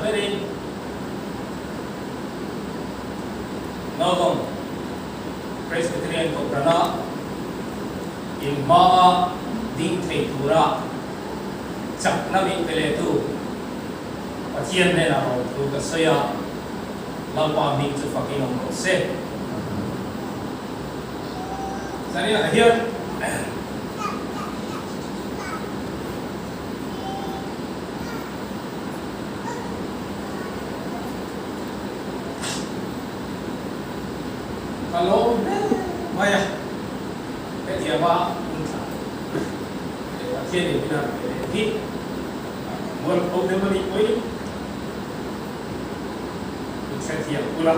berin Naupang Presbyterian Kohhrana inhmaa ding thei tura chakna min pe lehtu Pathian hnenah rawngthu ka sawi a, Lalpa hming chu fakin awm rawh se. Zaninah hian Ka lawm hle mai a, hetianga hun tha leh Pathian in min han pe leh hi mual pho deuh a nih pawhin min hrethiam kul a.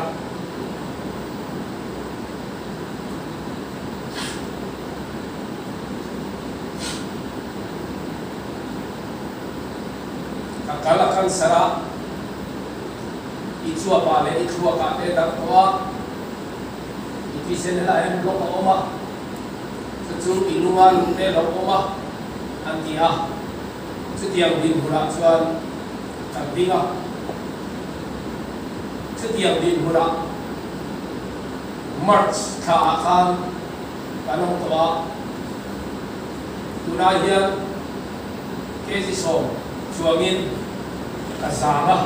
Ka kal a cancer a, i chuapah leh i thluakah te darh tawh a, i thisen helaiah hian block a awm a, chu chu i lunga lung te lo awm a, an ti a. Chutiang dinhmunah chuan kan ding a, chutiang dinhmunah March thlaah khan kan awm tawh a, tunah hian kg 10 chuangin ka zang a,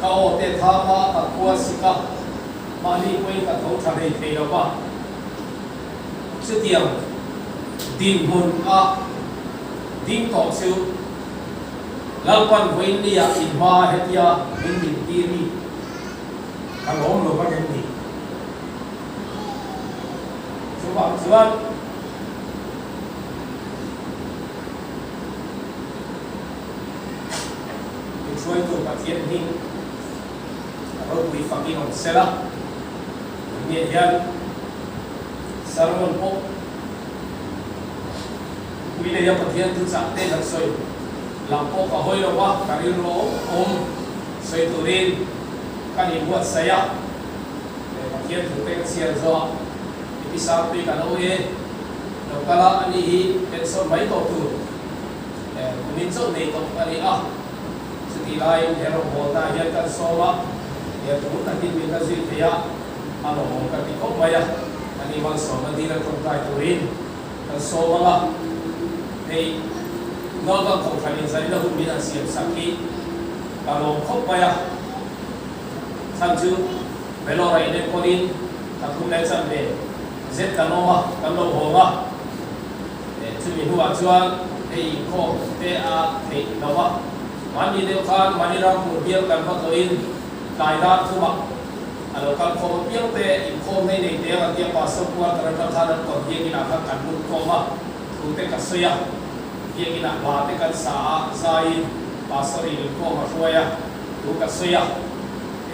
ka aw te tham a, ka khua sik a, mahni pawhin ka tho tha hlei thei lo va. Chutiang dinhmun a ding tawh chu Lalpan vawiin nia inhma hetia min min tir hi ka lawm lo vak em ni? Chuvang chuan min hruaitu Pathian hi ropui fakin awm sela, tunge hian sermon pawh pui leia Pathian thuchah te kan sawi lam pawh ka hawi lo va, ka rilru a awm awm sawi turin kan inbuatsaih a, Pathian thu te ka chhiar zawh a. I pisar pui ka lo e, lo kal a, ani hi pension mai tawh tur kumin chauh nei tawh a ni a. Chutih laiin he rawngbawlna hian kan sawm a, he thu takin min la zui thei a, a lawmawm ka ti khawp mai a, ani malsawmna dil a tawngtai turin kan sawm ang a. Hei Naupang Kohhran inzaina hun min han siam sak hi ka lawm khawp mai a, chhan chu Vellore inenkawlin Ka thum leh chanve zet kan awm a, kan lo hawng a. Chumi hnuah chuan hei inkhawm te a theih lo a. Mahni deuh khan Manirampur bial kan va tlawhin tlai dar thumah a lo kal khawm apiang te inkhawm nei nei te ang a tia Pastor Quarter atang khan an kawt biakinah khan kan lut khawm a, thu te ka sawi a. Biakinah hla te kan sa a, zaiin Pastor in inkhawm a hruai a, thu ka sawi a.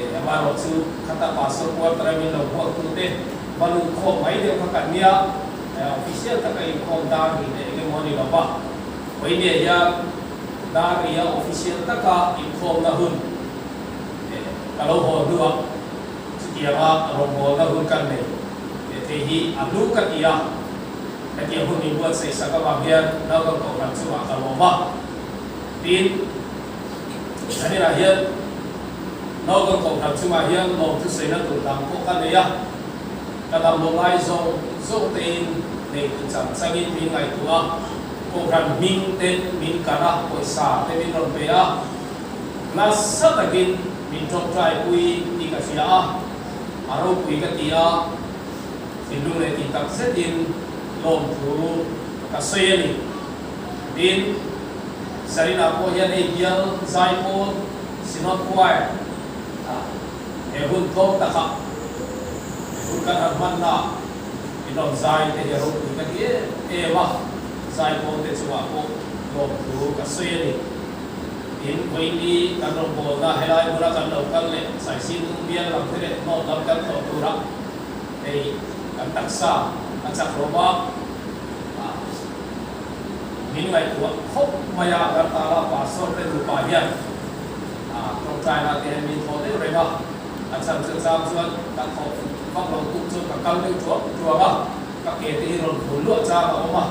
Amaherawh chu khata pastor quarter a min lo huak tute va lut khawm mai deuh kha kan nia, official taka inkhawm dar ri leh eng emaw a ni lo va. Vawinia hian dar ria official taka inkhawmna hun ka lo haw hnuah chutianga rawngbawlna hun kan nei thei hi a hlu ka ti a, hetiang hun min buatsaih sak avang hian naupang kohhran chungah ka lawm a. Tin, zaninah hian Naupang kohhran chungah hian lawm thusaina tur dang pawh ka nei a, ka dam lo ngai zawng zawng tein nei tu chang changin min ngaihtuah a, kohhran hming ten min kar a, pawisa te min rawn pe a, nasa takin min tawngtai pui tih ka hria a, a ropui ka ti a, thinlung leh tih tak zetin lawmthu ka sawi a ni. Tin, Zarina pawh hian hei bial zaipawl Synod Choir ah he hun tlawm takah he hun kan han hmanna in rawn zai te hi a ropui ka ti em em a, zaipawl te chungah pawh lawmthu ka sawi a ni. Tin, vawiini kan rawngbawlna helai hmuna kan lo kal leh Saisintung bial lam te leh hnawt lam kan tlawh turah hei kan taksa a chak lo va, Min ngaihtuah khawp mai a, Gartala pastor te nupa hian tawngtaina te hian min thaw deuh reng a, a chhan chu chang chuan ka thawh vak lo tuk chuan ka kal deuh thuak thuak a, ka ke te hi rawn phul luah chang a awm a,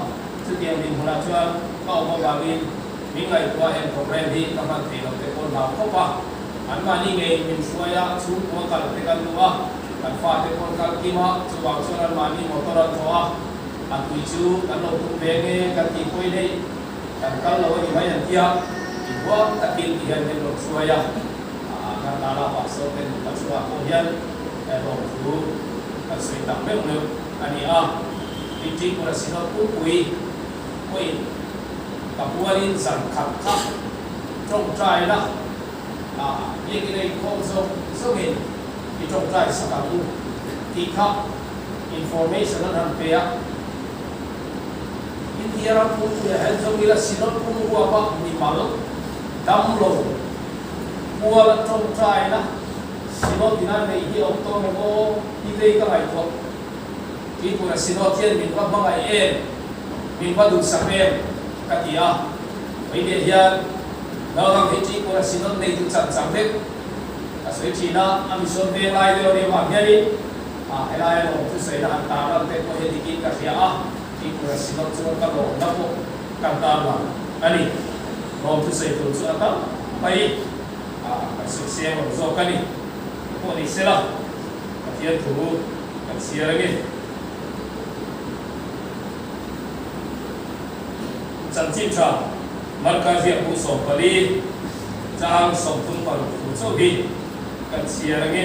chutiang dinhmunah chuan ka awm avangin Min ngaihtuah heng program hi ka hman theih loh te pawn hlau khawp a, anmahni ngeiin min hruai a, chhungkua kal te kan duh a, kan fate pawn kal kim a, chuvang chuan anmahni motor an thawh a, a tui chu kan lo tum ve nge kan tih pawhin hei kan kal lo a ni mai an tia, inhuam takin ti hian min rawn hruai a, kan lala pastor te nupa chungah pawh hian lawmthu kan sawi tak meuh meuh a ni a, Tripura Synod pumpui pawhin ka pualin zan khat kha tawngtai la, ah biakin a inkhawm zawk zawkin i tawngtai sak ang u tih kha information an han pe a. India ram pumpuiah hian zawng ila Synod pum huapa mimal dam lo pual a tawngtai la, Synod in a neih hi a awm tawh em aw tih te hi ka ngaihtuah. Tripura Synod hian min va hmangaih em? Min va duhsak em? ka ti a. Vawiin hian Naupang hi Tripura Synod neitu chak chak vek ka sawi thin a, a mission veng lai deuh a nih avang hianin ah helaia lawm thusawi na han tar lan te pawh hi a dikin ka hria a, Tripura Synod chuan ka lawmna pawh kan tar lang a ni. Lawm thusawi tur chu a tam mai ah kan sawi seng lo zawk a ni. Pawh ni sela Pathian thu kan chhiar ange. Chanchin tha Marka ziak bu 14 chang 36 thu chauh hi kan chhiar ange.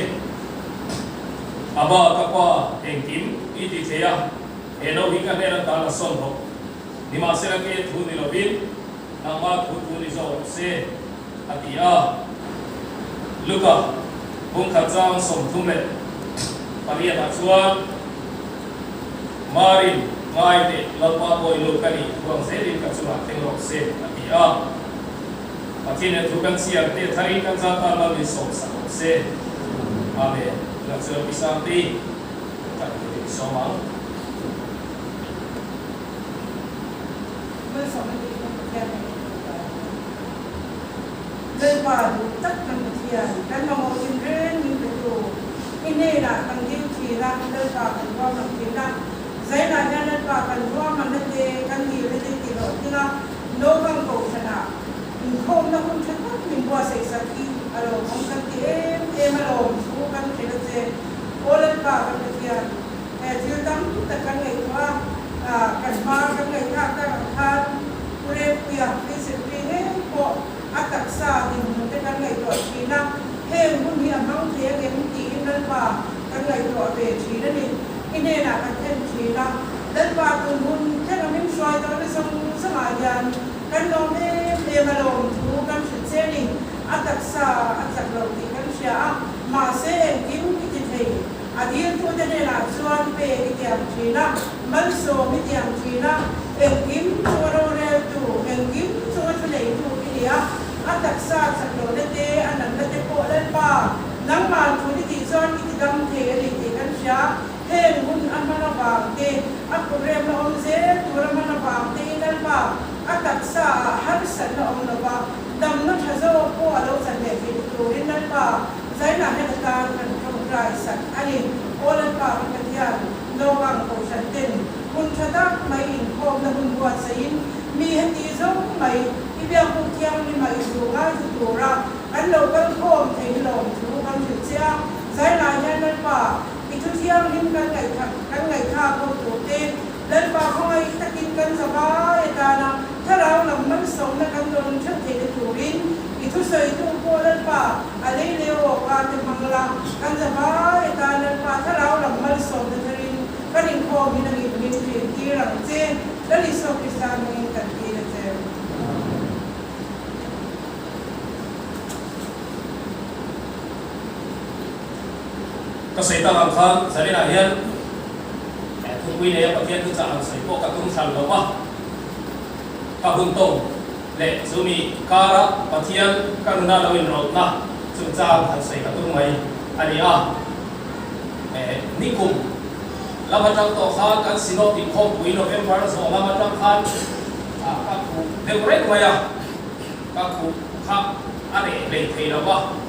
Aba ka pa engkim i ti thei a, he no hi ka hnen atan a sawn bawk. Nimahsela ke thu ni lovin nangmah thu thu ni zawk rawh se, a ti a. Luka bungkhat chang 38 ah chuan Marin ngai teh Lalpa bawi lut ka nih thu ang zelin ka chungah thleng rawh se a ti a. Pathian he thu kan chhiar te tharin kan za tan mal min sawm sak rawh se. Amen. Tunah chuan Pi Sangtei kan turin i sawm ang. Malsawmna tih hi Pathian hming in tawng ta a ni. Lalpa duh tak kan Pathian, kan mamawh tinreng min petu, i hnenah kan dil thin a, Lalpa kan ruahman thin a, zainah hian Lalpa kan ruahmanna te, kan dilna te ti hlawh tling a, naupang kohhranah inkhawmna hun tha tak min buatsaih sak hi a lawmawm kan ti em em a lawm thu kan hrilh a che. Aw Lalpa kan Pathian, he thil tam tak kan ngaihtuah a, kan hma kan ngaihthlak tak ang khan Pu Rempuia Physically ngei pawh a taksa dinhmun te kan ngaihtuah thin a, heng hun hi a hmang thei angem tiin Lalpa kan ngaihtuah ve thin a ni. I hnenah kan thlen thin a, Lalpa tun hun thleng a min hruai tawhna zawng zawngah hian kan lawm em em a lawm thu kan hrilh che a ni. A taksa a chak lo tih kan hria a, mahse engkim i ti thei. A diltute hnenah chuan pek i tiam thin a, malsawm i tiam thin a, engkim chunga roreltu, engkim chunga thuneitu i ni a, a taksa chak lohna te, a natna te pawh Lalpa, nangmah thu i tih chuan i ti dam thei a ni tih kan hria. Heng hun a hman avang te, a programme la awm zel tur a hman avang tein Lalpa, a taksa ah harsatna awm lova, damna tha zawk pawh a lo chan leh theih turin Lalpa, Zainah hian a tan kan tawngtai sak a ni. Aw Lalpa kan Pathian, naupang kohhran ten hun tha tak mai inkhawmna hun buatsaihin mi heti zawng mai i biakbuk thianghlim a induh ngai thu tura kan lo kal khawm thei hi lawm thu kan hrilh che a. Zainah hian Lalpa i thu thianghlim kan ngaihthak kan ngaihthlak ho tur te, Lalpa khawngaih takin kan zavai atana thlarau lam malsawmna kan dawn theuh theihna turin i thusawitu pawh Lalpa a lei leh awka te hmang la, kan zavai atan Lalpa thlarau lam malsawmna tharin kan inkhawm hi nangin min rin tir ang che, Lal Isua Krista hmingin kan tir a che. Ka sawi tak ang khan Zarinah hian thupui neia Pathian thuchah han sawi pawh ka tum hran lo va, ka hun tawng leh chumi kara Pathian ka nuna lo inrawlhna chungchang han sawi ka tum mai a ni a. Nikum lam atang tawh khan kan Synod inkhawmpui November zawh lam atang khan ka khuh deuh reng mai a, ka khuh kha a reh hlei thei lo va.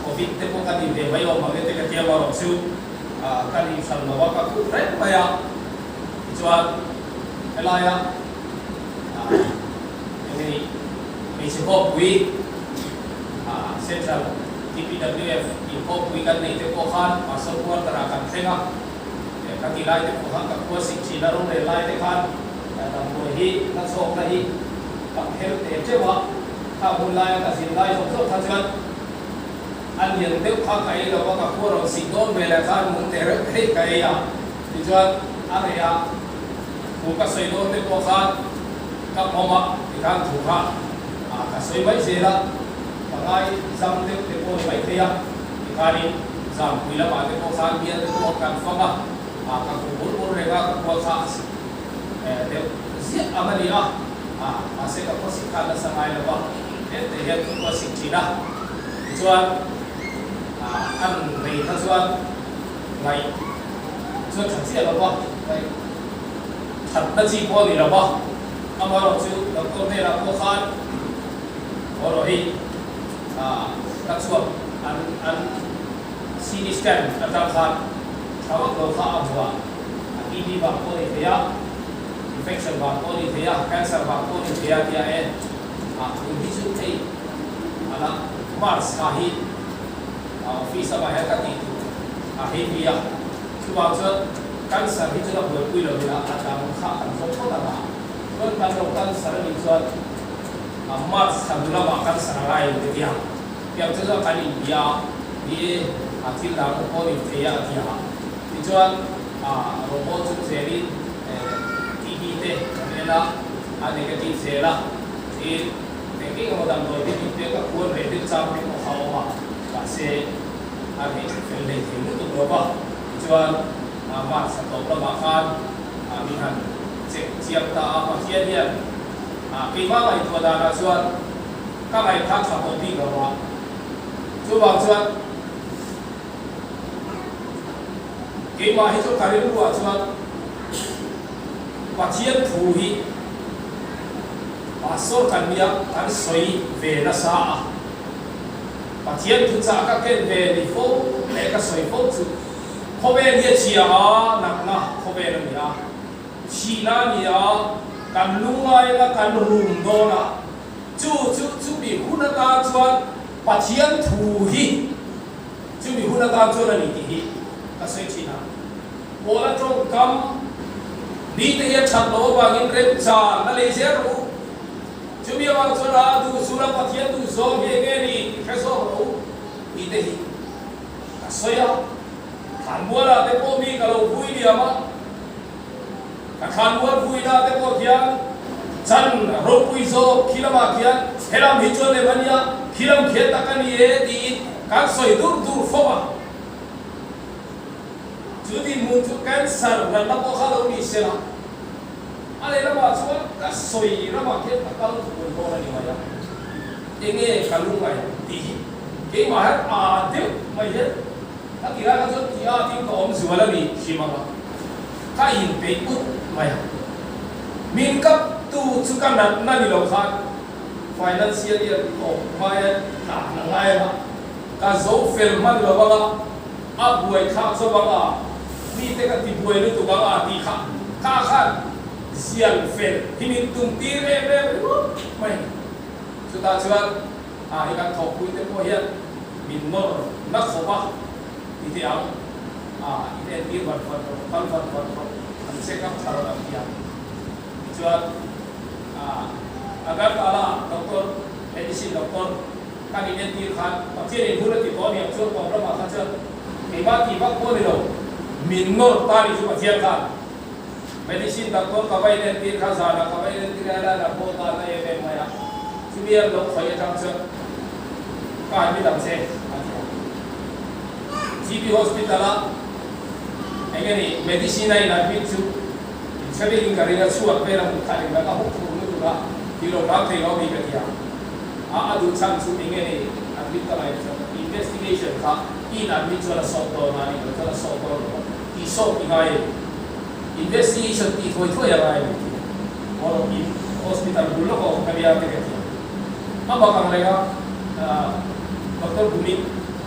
Covid te pawh ka ni ve mai awm ang e te ka tia marawh chu ka ni hran lo a, ka khuh reng mai a. Tichuan helaia eng nge ni? Hmeichhe khawpui Central TPWF inkhawpui kan neih te pawh khan Pastor Quarter ah kan thleng a, ka ti lai te pawh khan ka khua sik thin a, rorel lai te khan damdawi hi ka chhawkna hi ka phel teh teuh a, kha hun laia ka zin lai zawk zawk kha chuan a lian deuh kha ka ei lo a, ka khua rawn sik dawn ve leh khan mum teh reuh theih ka ei a, tichuan a reh a. Thu ka sawi dawn te pawh khan ka pawm a, tikhan thu kha ka sawi mai zel a, ka ngai zam deuh te pawh ni mai thei a, tikhanin zampui lamah te pawh khan bial te pawh kan fang a, ka khuh bur bur reng a, ka khua kha a sik deuh ziah ang a ni a, mahse ka khua sik khan nasa ngai lo va, tlem te hian ka khua sik thin a, tichuan an rei kha chuan ngaih chuan tha chiah lo va, ngaih thatna chi pawh a ni lo va, amaherawh chu doctor hnenah pawh khan haw rawh hi ka chhuak an an CT scan atang khan tha vak lo kha a hmu a, a TB vang pawh a ni thei a, infection vang pawh a ni thei a, cancer vang pawh a ni thei a tia e, tun hi chu hei a la March thla hi Office lamah hian ka tih tur a hei pi a, chuvang chuan cancer hi chu la buaipui lo ila a dang kha kan zawk phawt ang a, chuan kan lo cancer a nih chuan March thla hnu lamah cancer a lai ang ti a, tiang chu chuan kan inbia a, ni e a thil dang pawh ni thei a a ti a, tichuan robot chung zelin TB te kan en a, a negative zel a, tin. Engtin emaw damdawi te min pek a khuan ve deuh chang te pawh kha a awm a, mahse a reh fel hlei thei lutuk lo va, tichuan March thla tawp lamah khan min han check chiang ta a, Pathian hian keimah ngaihtuah danah chuan ka ngaihthah tha tawh bik lo a, chuvang chuan keimah hi chu ka rilruah chuan Pathian thu hi Pastor kan nia kan sawi ve nasa a, Pathian thuchah ka ken ve ni fo leh ka sawi fo chu khawvel hi a chhia a, natna khawvel a ni a, thihna a ni a, kan lungngaina kan rum dawn a, chu chu chumi hun atan chuan Pathian thu hi chumi hun atan chuan a ni tih hi ka sawi thin a. Paula tawngkam mite hi a that loh avangin remchan a lei zel rawh u. Chumi avang chuan a duh zul a Pathian duh zawng hi enge ni tih hre zawk rawh u tih te hi ka sawi a. Thlanmualah te pawh mi ka lo vui liam a, ka thlanmual vuina te pawh khian chan ropui zawk khi lamah khian helam hi chuan lem a nia, khilam khian tak a ni e tiin kan sawi dur dur fo a. Chu dinhmun chu cancer natna pawh kha lo ni sela, a lehlamah chuan ka sawi ramah khian ka kal thupui dawn a ni mai a, enge ka lungngai tih hi keimah hian aa deuh mai hian ka ti lai kha chuan ti a tin ka awm zual a ni hrim ang a, ka inpeih ut mai a, min kap tu chu ka natna ni lo khan financial year tawp hmaia tlan a ngai ang a, ka zo fel hman lo ang a. A buai thlak zawk ang a, mite ka ti buai lutuk ang a tih kha kha khan zial fel hi min tum tir em em ringawt mai. Chutah chuan a hi kan thawkpui te pawh hian min nawr na khawp a ti teh ang, a in entir vat vat rawh, kal vat vat rawh, an check up tha rawh an ti ang. Tichuan a Agartala doctor, medicine doctor, Kan inentir khan Pathianin hun a ti tawh aniang chuan tawp lamah kha chuan keimah tih vak pawh a ni lo, min nawr ta nih chu Pathian khan medicine doctor ka va inentir kha zanah ka va inentir a helai lah pawh dan a em em mai a, chumi an lo khawih atang chuan ka admit ang che a ti a. GB Hospital a eng nge ni medicine a in admit chu inchherihin ka ring a chhuat vel a hmuh khan engdang a huk thur lutuk a, ti lo hram thei lo a mi ka ti a. A a duh chhan chu enge ni admit ka ngaih chuan investigation kha in admit chuan a sawt dawn a nih loh chuan a sawt dawn lo a tih sawt i ngai em investigation tih thuai thuai a ngai em tih or in hospital bul lawk a awm ka nia te ka ti a bak ang reng a doctor Bhumik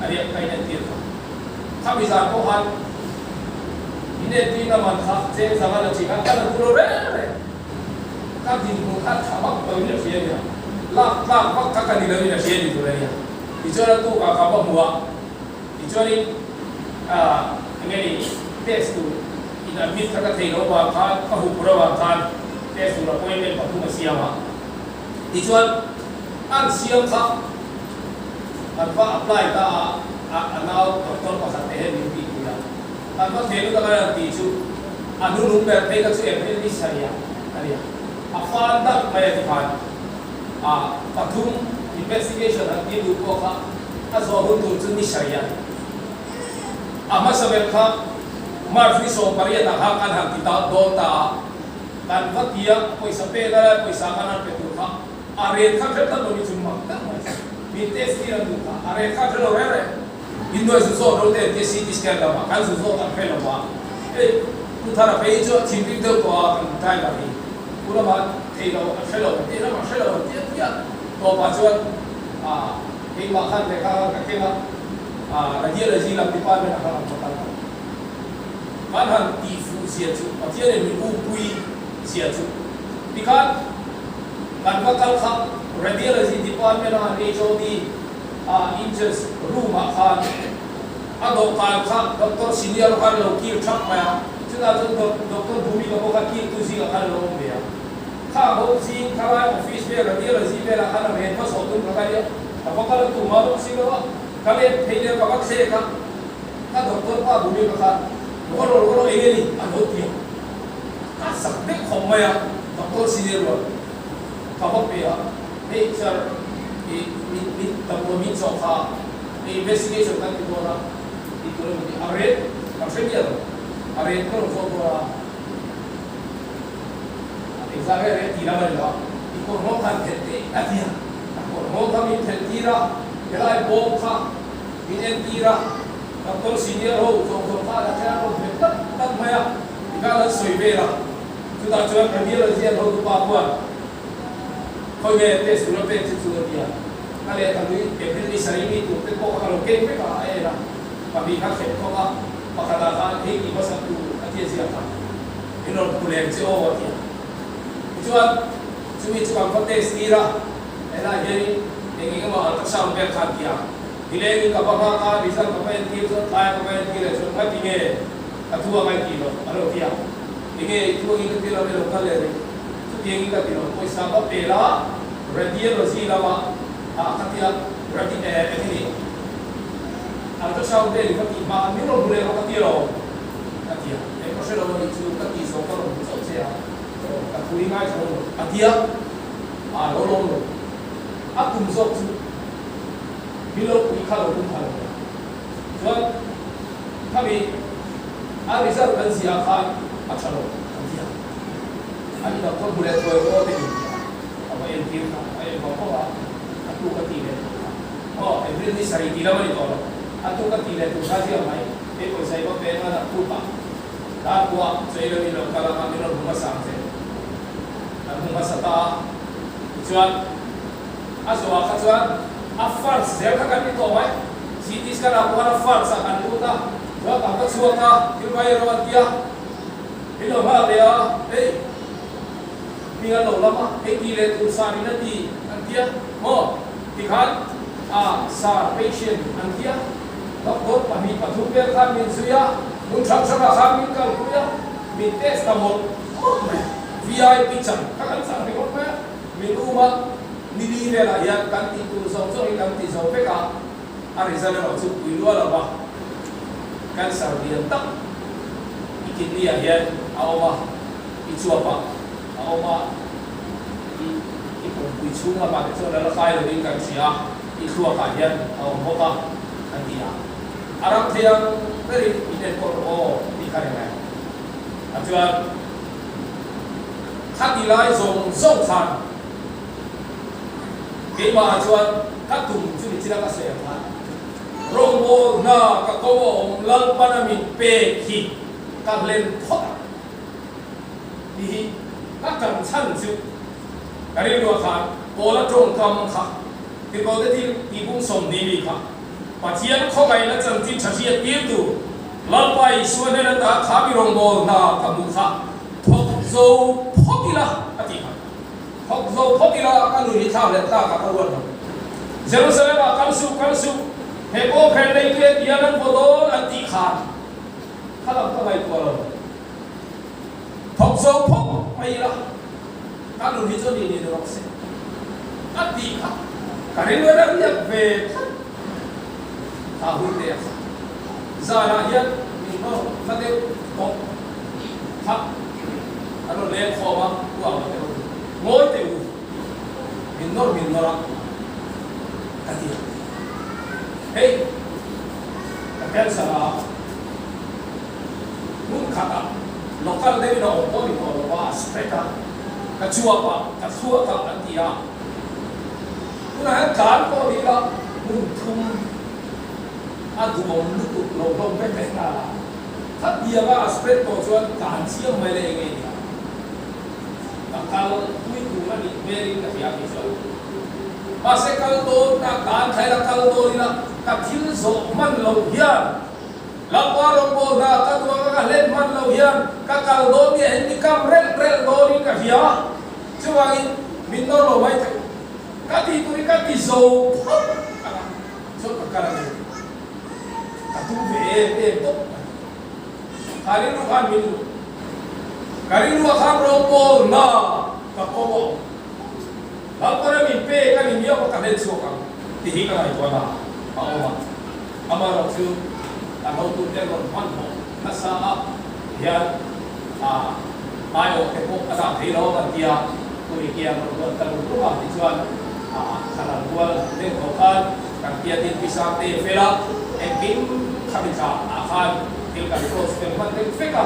a riak ka inentir kha khami zan pawh khan inentirna man kha cheng zanga la chin a ka la duh lo reng reng. Ka dinhmun kha tha vak lo in a hria nia. Lak tlak vak kha ka ni loin a hria ni tur a nia. Tichuan a tukah ka va hmu a, tichuanin ah enge ni test tur in admit kha ka thei loh vang khan ka huh pur avang khan test tur appointment pathum a siam a. Tichuan an siam kha an va apply ta a, a nau doctor pakhat te hian min tih pui a. An va thei lut a kan han tih chu a hnunung ber phei kha chu April ni sarih a nia. A fan dak mai a ti khan a pathum investigation han tih duh pawh kha a zawh hun tur chu ni sarih a ni. A hmasa ber kha March ni 18 ah khan kan han ti ta dawn ta a, kan va ti a, pawisa pek a lai pawisa kan han pe tur kha a ret kha hrep tak lo ni chu mak tak mai chu min test tir an duh kha a ret kha hre lo reng reng. Innuai zu zawt ro te an tia CT scan lamah kan zu zawt an hre lo va, hei Pu Thara phei hi chu a thinrim deuh tawh a kan driver hi Pu lamah thei lo an hre lo an tia lamah hre lo an tia tia tawpah chuan ah keimah khan lehkha khan ka keng a ah radiology lam department ah khan an va kal tawh. Kan han tih fuh zia chu Pathianin min umpui zia chu tikhan kan va kal kha radiology department a an HOD a inches room ah khan a dawhkan kha doctor senior khan lo kil thap mai a, chutah chuan doctor Bhumika pawh kha kil tu zingah khan a lo awm ve a, kha ho zing kha lai office vel radiology velah khan a ren hmasa tum kha ka nia, ka va kal a tum a rawng si lo a, ka let phei leh ka va thlek a, ka doctor pa Bhumika khan lo va rawl rawl ei a ni a lo ti a, ka zak deuh khawp mai a, doctor senior rual ka va pe a. Hei sir, i min min damdawi min chawh kha i investigation kan ti dawn a tih tur a ni a ret kan hre miah lo, a ret ka rawn zawh dawn a, engzah nge ret tih lam a ni lo a, i kawr nghawng khan phelh teh a ti a, a kawr nghawng kha min phelh tir a, helai bawm kha min en tir a, doctor senior ho zawng zawng kha a la rawn phelh tlat tlat mai a, tikhan an sawi vel a, chutah chuan radiology an hotupa khuan. Khawi nge test tur a pek chu chu a ti a, ka lehkha nui April ni sarih mi tur te pawh kha ka lo keng vek a, a en a, pahnih kha khet khawk a, pakhat ah khan hei tih hmasa tur a ti a ziak a, min rawn hmu lem che aw a ti a. Tichuan chumi chu kan va test tir a, helai hianin eng eng emaw ultrasound vel kha an ti a, nilengin ka va nghak a, result ka va entir chuan tlai ka va entir leh chuan ngaih ti nge ka thu a ngaih tih loh a lo ti a, enge i thu angin ka ti lo i lo kal leh rih. Chutiangin ka ti lo, pawisa va pe la, radiology lama ah ka tia, radi eh eng nge ni, ultrasound vel i va tih hma khan min rawn hmu leh rawh ka ti lo, ka ti a, eng ka hre lo a nih chu, ka tih zawh ka rawn hmu chauh che a, ka thu hi ngaithla lo a ti a, a lo lawm lo, a tum zawk chu min lo pui kha lo tum pha lo a, chuan khami a result kan ziah khan a tha lo an ti a. An doctor bu leh thuai rual te in tia a va entir kha a en vang vang a, a tuk a tih leh tur kha aw April ni sarih tih lam a ni tawh lo, a tuk a tih leh tur kha ziah mai, hei pawisa i va peng a naktuk ah dar buah chawi lo in lo kal ang a min rawn hmu hmasa ang che an hmu hmasa ta a, tichuan a zawhah kha chuan a first zel kha kan ni tawh mai, CT scan ah pawh khan a first ah kan lut a, chuan kan va chhuak a thil vai rawh an tia. Min lo nghak leh a, hei mi an lo lam a, hei ti leh tur sar in a ti an tia maw? Tikhan a sar patient an tia, doctor pahnih pathum vel khan min zui a, hmun hrang hrangah khan min kalpui a, min test ta mawlh mawlh mai a, VIP chan kha kan chang ringawt mai a, min um a, nili velah hian kan tih tur zawng zawng hi kan ti zo vek a, a result erawh chu pui luah lo va, cancer lian tak i kidney ah hian a awm a, i chuap ah a awm a, i i pumpui chhung lamah te chuan a la kai lovin kan hria a, i thluak ah hian a awm bawk a, an ti a. A ram thei ang berin min enkawl rawh aw tih kha reng ai. A chuan khati lai zawng zawng khan keimah ah chuan ka tum chu ni chila ka sawi ang khan, Rawngbawl hna ka ko a awm Lalpana min pek hi ka hlen phawt ang tih hi ka kan chhan chu ka rilruah khan Paula tawngkam kha Timote thil tihbung 20 mi kha Pathian khawngaihna chanchin tha hriat tir tur Lalpa Isua hnen ata kha mi rawngbawl hna ka hmuh kha thawk zo phawt ila a tih kha. Thawk zo phawt ila ka nun hi thlak leh tlak ah ka ruat lo. Jerusalem ah kal suh, kal suh, he kawngkher nei tu e tian an vaw dawn an tih khan kha lam ka ngaihtuah lo. Thawk zo phawt mai ila ka nun hi chu ni ni rawh se a tih kha ka rilru a riak ve tlat. Kha hun te a kha zanah hian min hmang hma deuh tawh kha a rawn leng khawm a, u ang te ho chu ngawi teh u, min nawr min nawr a ka ti a, hei ka cancer a hmun khatah local deuhin a awm pawh ni tawh lo a, a spread a, ka chuap a, ka thluak a an ti a. Tunah hian tlan pawh ni ila hmun thum a duhawm lutuk lo hlawm vek leh nghal a, khat bianga a spread tawh chuan tlan chiang mai leh eng nge nia ka kal pui tur a nih hmelin ka hria tih chuan mahse kal dawn ta tlan thla ila kal dawn ila ka thil zawh hman loh hian Lalpa rawngbâwl hna ka duang a ka hlen hman loh hian ka kal dawn nia in mi kam relh relh dawnin ka hria. Chuvangin min nawr lo mai theih. Ka tih turin ka ti zo phawt ang a, chuan ka kal a ni. Ka tum ve em em tawp mai. Kha rilru khan min luh. Ka rilruah khan rawngbâwl hna ka kawng a awm. Lalpa min pek a ni miau a ka hlen chhuak ang tih hi ka ngaihtuah na a awm a. Amaherawh chu kan hotute rawn hmanhmawh nasa a hian a aiawh te pawh a dah thei lo a kan ti a, tui kiang rawn ruat ta lung lung a tichuan a thlan rual deuh tawh khan kan tia tin pisang te fel a, engkim khami thla ah khan thil kan cross fel hman deuh vek a,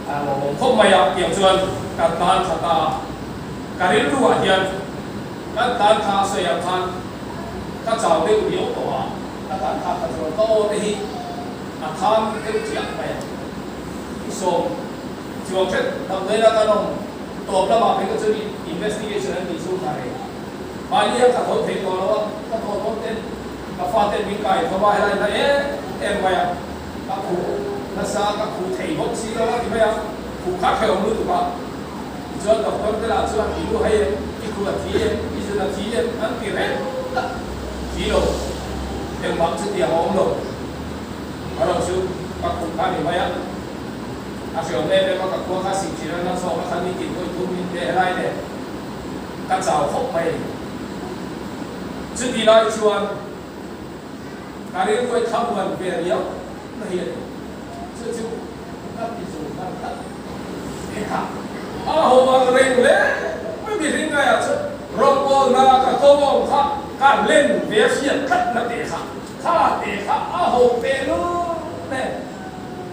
a lawmawm khawp mai a tiang chuan kan tan tha ta a, ka rilru ah hian kan tan tha a sawi ang khan ka chau deuh riau tawh a. Ka tan kha ka chuan ka aw te hi a kham deuh chiah mai a, i sawm chuang hret damdawi la kan awm tawp lamah phei ka chuan investigation an tih chu ka rei. Mahni a ka tho thei tawh lo a, ka thaw dawn ten ka faten min kai tho a, helai hna em em mai a, ka khuh nasa ka khuh thei bawk si lo a ti mai a, khuh kha hrehawm lutuk a, tichuan doctor te lah chuan i lu hei em, i khuh a thi em, i zun a thi em an ti reng a, thi lo. Engmah chutiang a awm lo. A rawn chu ka khuh kha a ni mai a, a hreawm em em a, ka khua kha sih thin a, na chhawk a khan ni tin vawi thum min pe helai nen ka chau khawp mai a ni. Chuti lai chuan ka rilruai thlamuan ve riau na hi a ni. Chu chu ka ti zung hman tlat. Hekah a ho ang reng hle mai mihring ngaiah chuan rawngbawlna ka kawngawm kha ka hlen ve a hriat tlat na teh kha kha teh kha a ho pe lul nen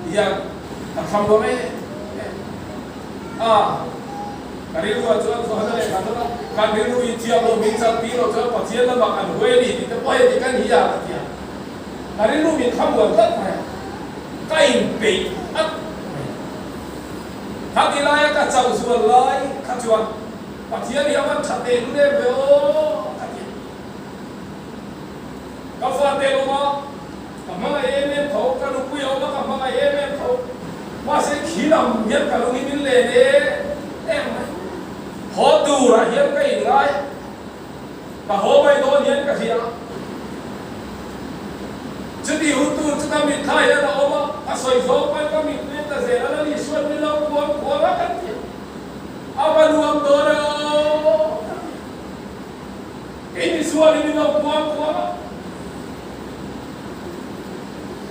tihian ka tham lo em em a. Ka rilruah chuan Johana leh Khatana kan rilru in thiam lo min chak tir lo chuan Pathian lamah kan huai a ni tih te pawh heti kan hi a ka ti a. Ka rilru min thlamuan tlat mai a, ka inpeih at mai a. Khati laia ka chauh zual lai kha chuan Pathian hi a van tha teh lul em ve aw ka ti a. Ka fate awm a, ka hmangaih em em tho, ka nupui a awm a, ka hmangaih em em tho. Mahse khi lam hian ka lung hi min len em em mai. Haw turah hian ka inngai a. Ka haw mai dawn hian ka hria a. Chuti hun tur chu ka mitthla hian a awm a, ka sawi zawng pawn ka mittuin ta zel a, Lali suan min lo kuam kuam a kan ti a. A va nuam dawn e aw ka ti a. Kei mi sualin min lo kuam kuam a.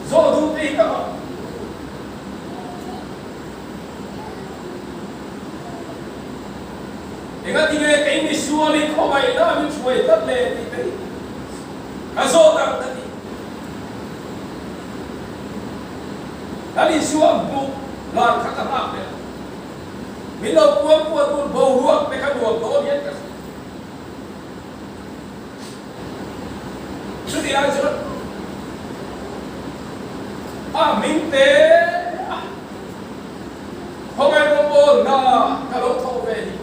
Zawh duh te hi ka ngah. Engatinge kei mi sualin khawngaihna min hruai tlat le tih te hi ka zawt ang ka ti. Kan Isua hmuh lar kha ka nghak hle a, min lo kuam kual tur boruak te kha nuam dawn hian ka hria. Chutih lai chuan a hming te a khawngaih rawngbawl hna ka lo thawh ve hi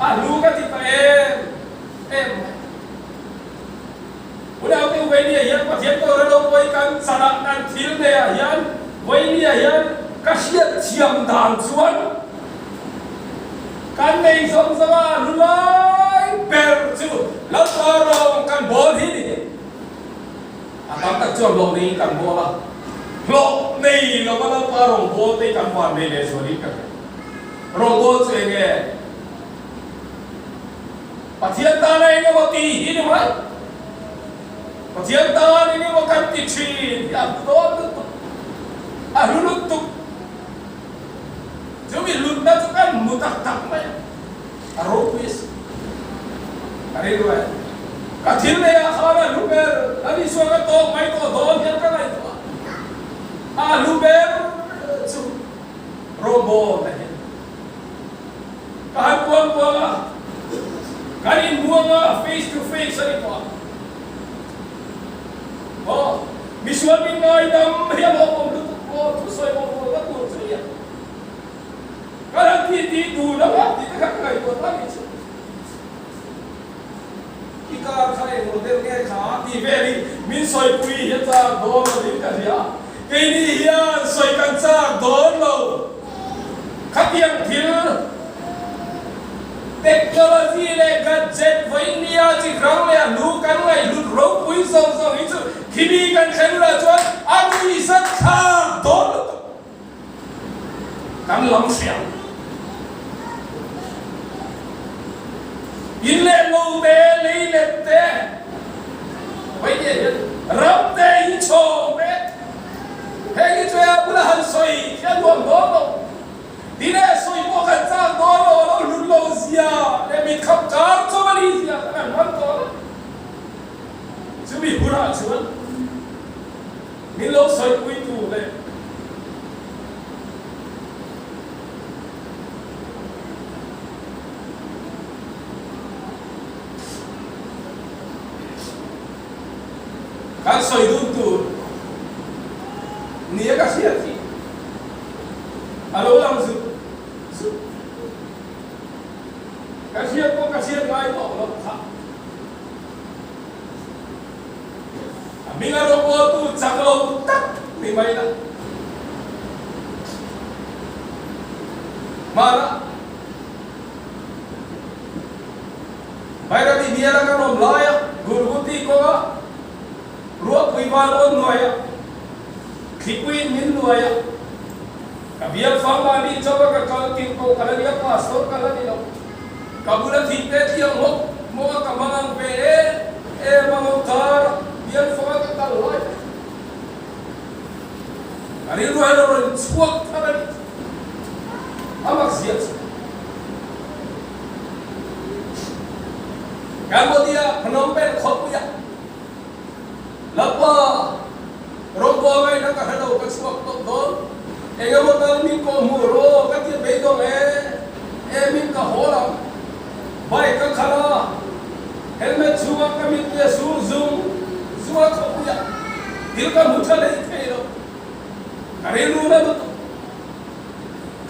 a hlu ka ti ta em em mai. Unau te Vainia hian Pathian Torah lo pawi kan chanah kan thil nei ah hian Vainia hian ka hriat thiam dan chuan ka. Kan nei zawng zawng a lu lai ber chu Lalpa rawng kan bawl hi ni. A tam tak chuan hlawh neiin kan bawl a, hlawh nei lova Lalpa rawng bawl te hi kan van nei leh zualin ka hria. Rawng bawl chu eng nge? Pathian tana eng emaw tih hi ni mai. Pathian tan eng emaw kan ti thin hi a hlu dawn lutuk, a hlu lutuk. Chumi hlutna chu kan hmu tak tak mai a, a ropui a si. Ka rilru e, ka thil nei ah khan a hlu ber, a ni chuan ka tawk mai tawh dawn hian ka ngaihtuah a, a hlu ber chu rawngbawl a ni. Ka han kuang kuang a, kan inbuang a, face to face a ni tawh a. Aw, misual min ngaidam hi a lawmawm lutuk maw, thusawi mawh mawh na tur chu nia. Ka han ti ti dun ang a tih te kha ka ngaihtuah ta ni chu. I car kha eng model nge kha tih velin min sawipui hi a chak dawn lovin ka hria. Keini hian sawi kan chak dawn lo. Khatiang thil technology leh gadget vawinia chi hrang leh a hnu kan ngaihhlut ropui zawng zawng hi chu khimi kan thlen lah chuan a nuihzat thlak dawn lutuk. Kan lam hria. In leh lo te, lei let te, vawinia hian ram te, inchhawng te, Heng hi chu a bula han sawi khi a nuam dawn lo. Ti leh sawi pawh kan chak dawn lo, a lo hlut lo zia leh mit khap kar chawp a ni zia kha kan hman tawh a. Chumi hunah chuan min lo sawipui tur leh Kan sawi dun tur nia ka hriat hi a lo lang zut zut. Ka hriat pawh ka hriat ngai tawh loh kha. A hming a rawngbawl tu chak lo tak ni mai la. Hmanah Bairati biala kan awm laia Gurguti kawnga ruahpui van awn hnuaia thlipuiin min hnuaia ka bial fang mahni chauha ka kal tir pawh ka la nia pastor ka la ni lo ka bula thingte thiang hawk maw ka hmang ang ve em em ang aw kar bial fanga ka kal lai ka rilru hian a rawn chhuak thar a ni a mak zia chu. Cambodia Phnom Penh khawpuia Lalpa rawngbâwl ngaihna ka hre lo ka chhuak tawp dawn. Eng emaw tal min kawh hmuh rawh ka ti beidawng e, e min ka haw lang. Bike ka khalh a, helmet chhungah ka mit leh sur zung zung a khawpuia thil ka hmu tha hlei thei lo. Ka rilru na lutuk.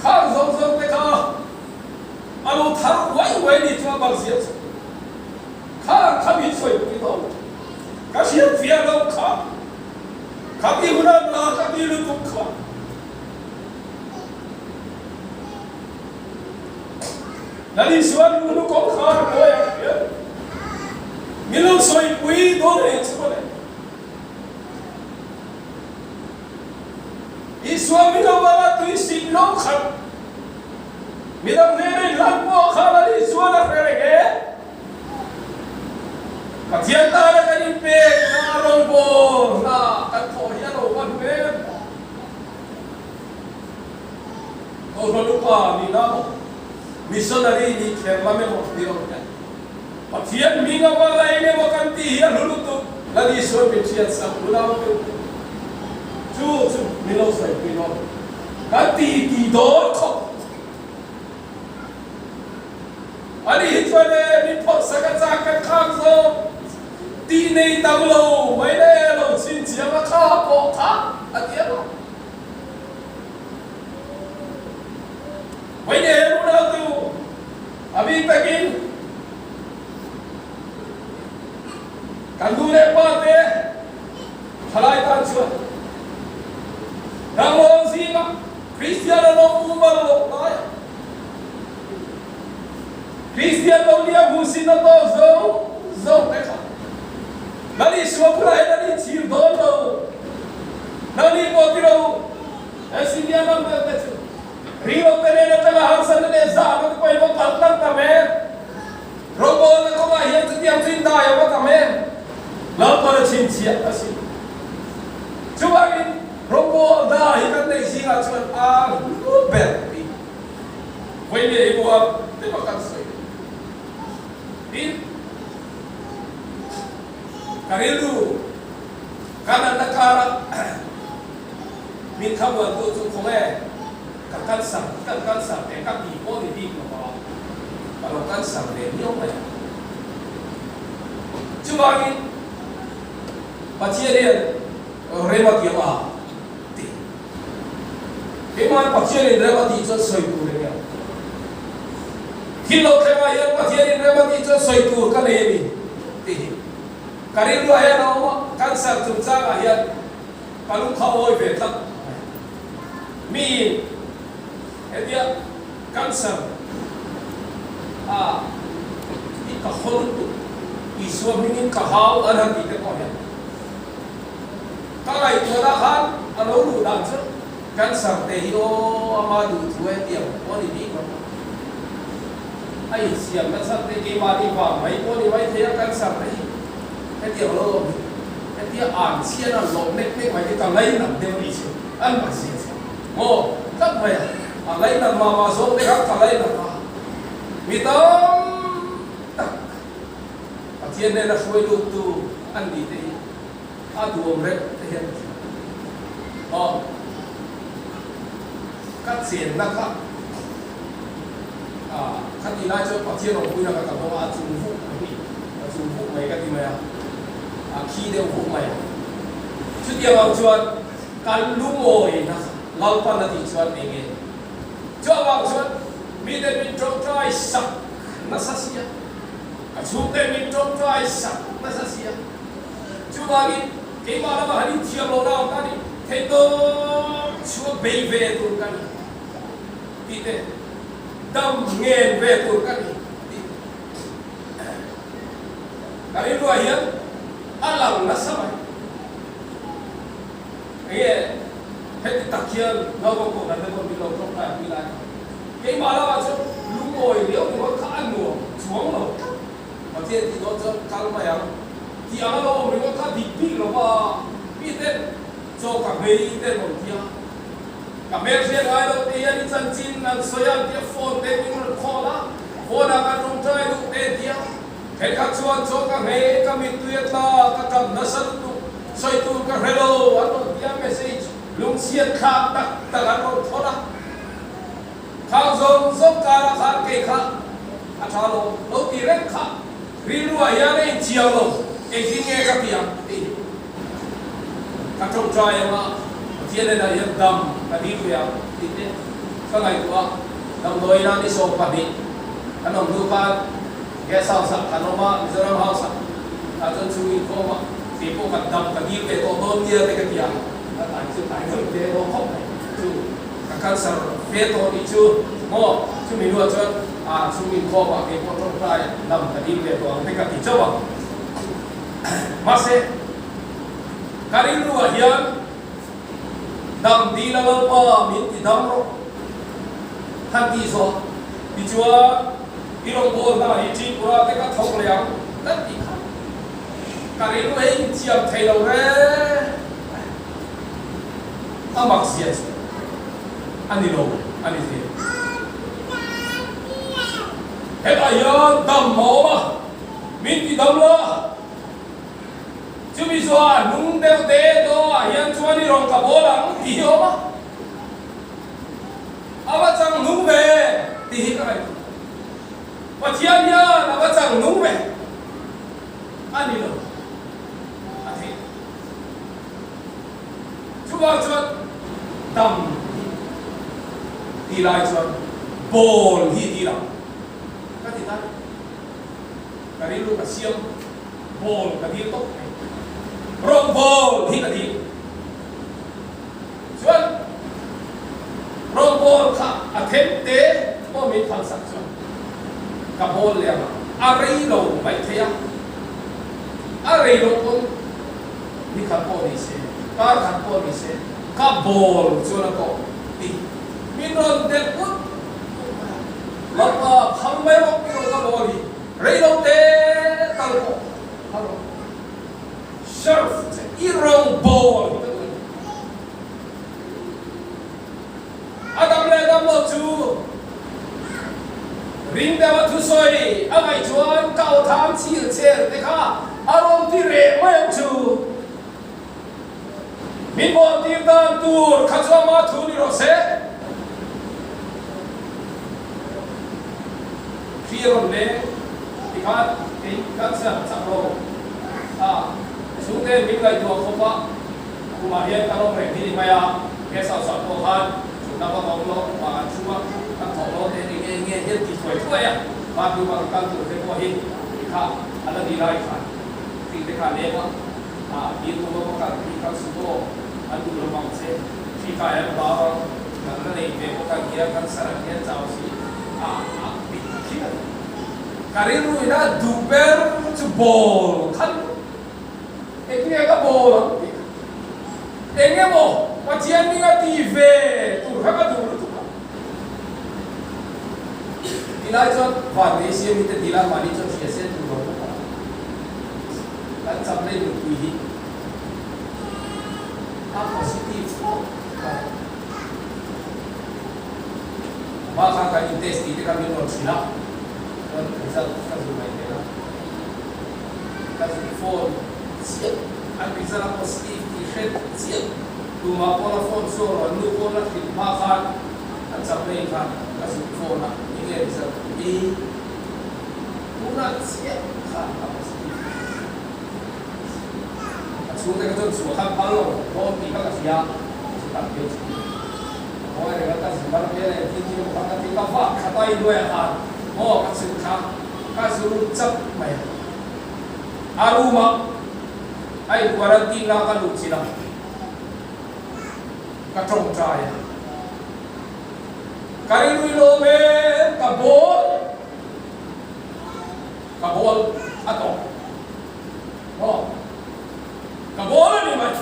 Khang zawng zawng te kha A lo thar uai uai ni chu a bak zia chu kha kha min sawipui tawh lo. Ka hriat fiah lo kha, kha ti hunah la ka ti lutuk kha. Lal Isuan lunglu kawngkhar mawi ang hian min lo sawipui dawn reng chu mawle. Isua min lo banga tui sik lo khat. Midang hnena inhlan pawh khan a nih chuan a hre reng e. Pathian tana kan inpek na rawngbâwl hna kan thawh hi a lo va hnu em? Kohhran upa nihna maw, missionary nih kher lam emaw ti lo hian Pathian hming avanga eng emaw kan tih hi a hlu lutuk. Lal Isua min hriatsak unau te u, chu chu min lo sawipui dawn. Kan ti ti dawn khawp. Ani hi chuan e min phawrh sak a chak kan khak zawk tih nei tam lo mai le lo chhinchhiam a kha pawh kha a ti a lo. Vawiin he unau tu a bik takin kan nu leh pa te Thalai tan chuan Ram lawng zinga Kristian an awm mumal loh lai a. Kristian lo nia hmuhsitna tawk zawng zawng te kha Lal Isua bulah hian an inchhir dawn lo. Nangni pawh ti lo u, India ram deuh te chu ringlo te nen atanga harsatna leh zahna te pawh in va kal tlang tam em? Rawngbawlna kawngah hian chutiang chu in dai a va tam em? Lalpan a chhinchhiah a si. Chuvangin rawngbawl da hi kan neih zingah chuan a hlu ber tih vawiin leh i uar deuh a kan sawi leh. Tin, ka rilru ka natna karah min thlamuantu chu khawnge ka cancer kan cancer teh ka tih pawh ni bik lo a, ka lo cancer ve miau mai a. Chuvangin Pathian hian rem a ti ang a ti. Keimah Pathian in rem a tih chuan sawi tur eng nge? Thil lo thlengah hian Pathian in rem a tih chuan sawi tur ka nei a ni tih hi ka rilruah hian a awm a, cancer chungchangah hian ka lungkha awi ve tlat mai. Miin hetia cancer a i ka haw lutuk, Isua hmingin ka hau an han tih te pawh hian Ka ngaihtuahna khan a lo luh dan chu cancer te hi aw ama duh thu e tiang pawh a ni bik lo. A insiam nasa te keimahni vang mai pawh a ni mai thei a cancer te hi hetiang lo awm hi hetia an chhian an lawm nek nek mai te ka ngainat deuh a nih chu an mah zia chu maw tlat mai a, a ngainat mah mah zawk te khan ka ngainat a mi tam tak Pathian nena hruai luttu an nih te hi a duhawm reuh te hian ka hria. Aw, ka chenna kha ah kha tih lai chuan Pathian awmpuina kha ka dawng a, a chung vuk mai hi, a chung vuk mai ka ti mai a, a khi deuh vuk mai a. Chutiang ang chuan kan lungawina Lalpan a tih chuan eng nge? Chu avang chuan mite min tawngtai sak nasa si a. Ka chhungte min tawngtai sak nasa si a, chuvangin keimah lama han inthiam lo nau ka ni, theihtawp chhuak bei ve tur ka ni tih te, dam ngen ve tur ka ni tih te ka rilruah hian a lang nasa mai. Enge heti tak hian naupang pawh kan la dawn bik lo tawngtai pui lai kha. Keimah lamah chuan lungawi riau ringawt kha a nuam chuang lo tlat. Pathian tih dawn chuan kal mai ang tih anga lo awm ringawt kha dik bik lo va, miten chaw ka hmei te an rawn ti a, ka hmelhriat ngai lo te hian i chanchin an sawi a an ti a, phone te min rawn call a, phone ah ka tawngtai duh te an ti a, thenkhat chuan chaw ka hmei ka mittui a tla ka tap nasa lutuk sawi tur ka hre lo an rawn ti a, message lungchhiat thlak tak tak an rawn thawn a. Khang zawng zawng karah khan kei kha a tha lo, lo ti reng kha rilruah hian a inchiang lo, engtin nge ka ti ang tih hi ka tawngtai ang a, Pathian hnenah hian dam ka dil ve ang tih te ka ngaihtuah a, damdawi ina ni 12 kan awm hnu khan Guest House ah kan awm a, Mizoram House ah tah chuan chhung inkhawm a, kei pawh kan dam ka dil ve tawh dawn nia te ka ti a, ka tai chu tai deuh te dawn khawp mai chu. Ka cancer ve tawh nih chu maw? Chumi hnuah chuan ah chhung inkhawm ah kei pawh tawngtai lam ka dil ve tawh ang te ka ti chauh a. Mahse, ka rilruah hian dam dil a Lalpa min ti dam rawh han tih zawh tichuan i rawngbâwl hna hi Tripura te ka thawk leh ang kan tih kha ka rilru hei inthiam thei lo reng. A mak zia chu a ni lo a ni zel. Hetah hian dam a awm a, min ti dam la. Chumi zuah hnung deuh te dawngah hian chuan i rawn ka bawl ang tih hi a awm a. A va chang hnung ve tih hi ka ngaihtuah. Pathian hian a va chang hnung ve a ni lo a theih. Chuvang chuan dam hi ti lai chuan ball hi ti lang ka ti ta. Ka rilru ka siam ball ka dil tawp mai. Rawng ball hi ka dil. Chuan rawng ball kha a then te pawh min phalsak chuan. Ka bawl leh ang a, a rei lo mai thei a, a rei loh pawn ni khat pawh ni se, kar khat pawh ni se, ka bawl chuan a tawh tih min rawn delh ut ut mai a. Lalpa phal mai rawh i rawn ka bawl hi rei lo te tal pawh phal rawh. Serve che i rawn bawl hi ka duh a ni. A dam leh dam lo chu ring deuh a thusawi a ngaih chuan ka aw tham chil chel te kha a rawn ti reh mai ang chu. Min bawl tir dan tur kha chu ama thu ni rawh se. Hri a rawn leng tikhan kei cancer chak lo a chhungte min ngaihtuah khawp a. Kumah hian kan awm reng hi ni mai a, he South ah pawh khan chhunna vak a awm lo, kumah kan chhung a, kan thawh lo te ni nge nge hian ti thuai thuai a, bathroom a kan kal tur te pawh hi ti kha a la ni lai khan hri te kha a leng a, ah dil tum a va kal hi kal suh aw, an duh lo vang che, hri kai an hlau a, kan la nei ve bawk a nia, cancer an hian chau si a a bik khi a ni. Ka rilru ina duh ber chu ball khan. Enge ka bawl ang tih kha. Enge maw Pathian ning a ti ve tur kha ka duh lutuk a. Ti lai chuan van nei siam hi te ti lai mahni chuan hria se tur lo bawk a. Kan cham lei nupui hi a positive khawp mai. Hma khan kan in test tih te kha min rawn hrilh a, chuan result ka zir mai theih a. Ka zuk phone chiah an result a positive tih hret chiah tumah pawn a phone chu a rawn nu pawn a hrilh hma khan an chak lei khan ka zuk phone a enge result i tunah chiah khan a positive a chhungte ka chuan chhuah khan phal lo dawn tih kha ka hria chu kan phei chu mawi reng a ka zuk a hmel leh thil thil kha ka ti ka vak khat a inhnuaiah khan maw ka chhuk kha Ka zu chap mai a. A room ah a in quarantine na ka luh chin a, ka tawngtai a. Ka rilru lawm em ka bawl, ka bawl a tawp. Maw? Ka bawl a ni mai.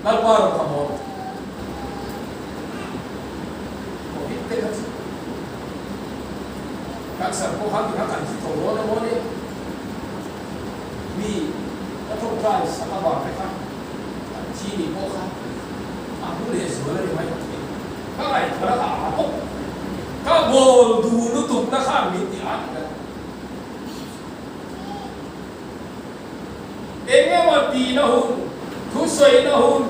Lalpa rawh ka bawl. Covid te kha chu cancer pawh khan tikhan kan thi tho dawn emaw nia. Mi ka tawngtai sak avang te khan kan thi ni pawh kha a hmu leh zual a ni mai thei. Ka ngaihtuahna kha a bawk. Ka bawl duh lutuk na khan min ti a ni. Eng emaw tihna hun, thusawina hun,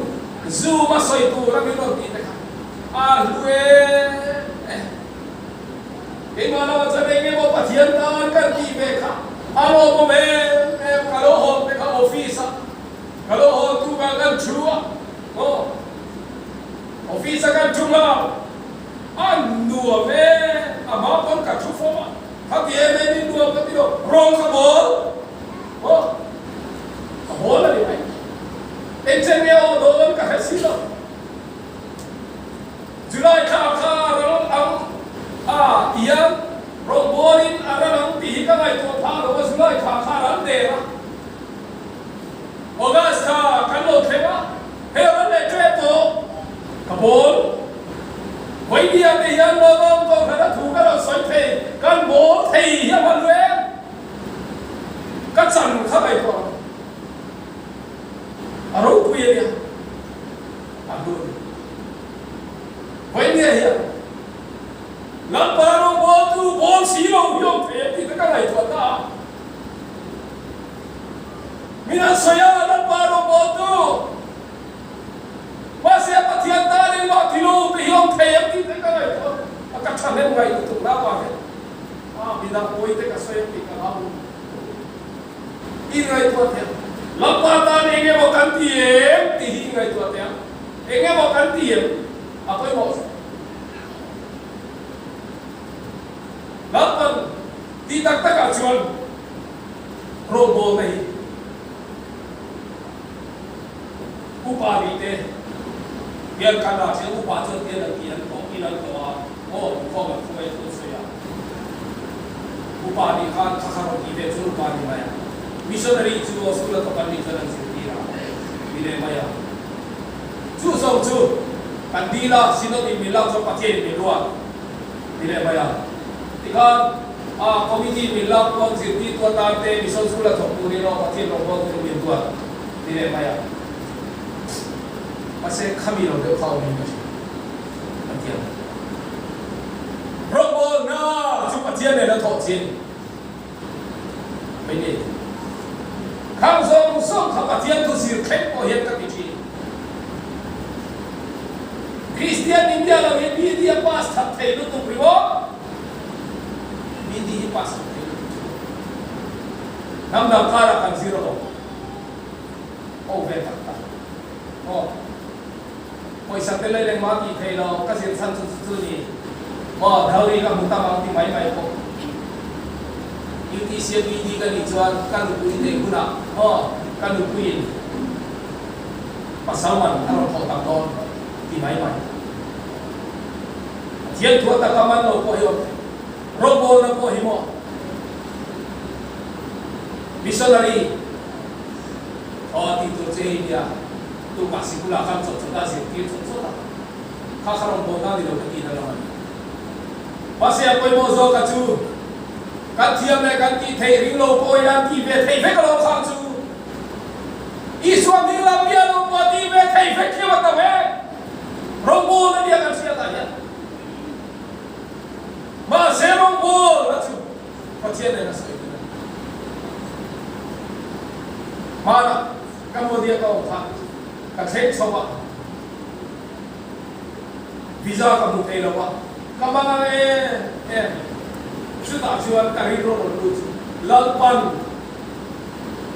Zoom a sawi tur a min rawn tih te kha a hlu em em. Keimah lamah chuan eng emaw Pathian tan kan tih ve kha a lawmawm em em, ka lo hawn te kha office ah ka lo hawn tukah kan thu a, aw office a kan thu nghal a nuam em, a hma pawn ka thu fawm a. Kha ti em em in nuam ka ti lo, rawng ka bawl aw, ka bawl a ni mai. Engchen nge aw dawn ka hre si lo. July thla kha a ral ang a tiang rawng bawlin a ral ang tih hi ka ngaihtuah phah lo a, July thla kha a ral der a. August thla kan lo thleng a, hei a ral leh ṭep tawh, ka bawl. Vawinia te hian Lawmawm Kohhran a thu ka rawn sawi thei, kan bawl thei hi a hman lu em? Ka chan kha ngaihtuah lo. A ropui a nia, a hlu a ni. Vawinia hian Lalpa rawngbawltu bawl si lo hi awm thei em tih te ka ngaihtuah ta a. Min an sawi a, Lalpa rawngbawltu. Mahse Pathian tan engmah ti lo te hi awm thei ang tih te ka ngaihtuah a, ka thahnem ngaih lutuk na avang hian a midang pawi te ka sawi ang tih ka hlau lutuk. I ngaihtuah teh ang. Lalpa tan eng emaw kan ti em tih hi i ngaihtuah teh ang. Eng emaw kan ti em a pawimawh zawk. Lalpan tih tak takah chuan rawngbawlna hi Upa nih te hian kan ah hian upa chuan tian an tih an tawh in an tawh a aw inkhawm an hruai thu a sawi a. Upa nih khan kha kha rawn ti ve chu upa ni mai a. Missionary chu aw school a thawk an nih chuan an zirtir a ni leh mai a. Chu zawng chu kan dil a, Synod in min lak chuan Pathian in min ruat ni leh mai a. Tikhan a committee in min lak pawn zirtirtu atan te mission school a thawk turin aw Pathian rawngbâwl turin min ruat ni leh mai a. Mahse khami lo deuh kha awmin ka hria. Pathian rawngbâwlna chu Pathian nen a thawh chin mai ni. Khang zawng zawng kha Pathian thu zir thleng pawh hian ka ti thin. Kristian India lo hi BD a pass that thei lutuk ringawt. BD hi pass that thei lutuk ringawt. Hnam dang karah kan zir alawm. Ho ve tak tak. Aw. Pawisa te lei lengmah tih theih lo, ka zir chhan chu chu chu ni. Maw, dowry ka hmu tam ang ti mai mai pawh. UTC a BD ka nih chuan ka nupui neih hunah maw, ka nupuiin pasal man a rawn thawh tak dawn ti mai mai. Pathian thu a taka man lo pawh hi awm thei. Rawngbawlna pawh hi maw, missionary aw tih tur che hi nia. Tukah sikula khan chawt chawt a zirtir chawt chawt a, kha kha rawn bawl na ni lo ka tih na lam a ni. Mahse a pawimawh zawk a chu kan thiam leh kan tih theih ring lo pawhin an tih ve theih vek alo khang chu Isua hming lam bia lo pawh a tih ve theih vek khiau a tam em? Rawngbâwl a nia kan hriatah hian. Mahse rawngbâwl a chu Pathian nen a sawi thin a ni. Hmanah Ka Modi a ka awm kha ka thleng chho a, visa ka hmu thei lo a, ka hmang ang em em. Chutah chuan ka rilru rawn lut chu Lalpan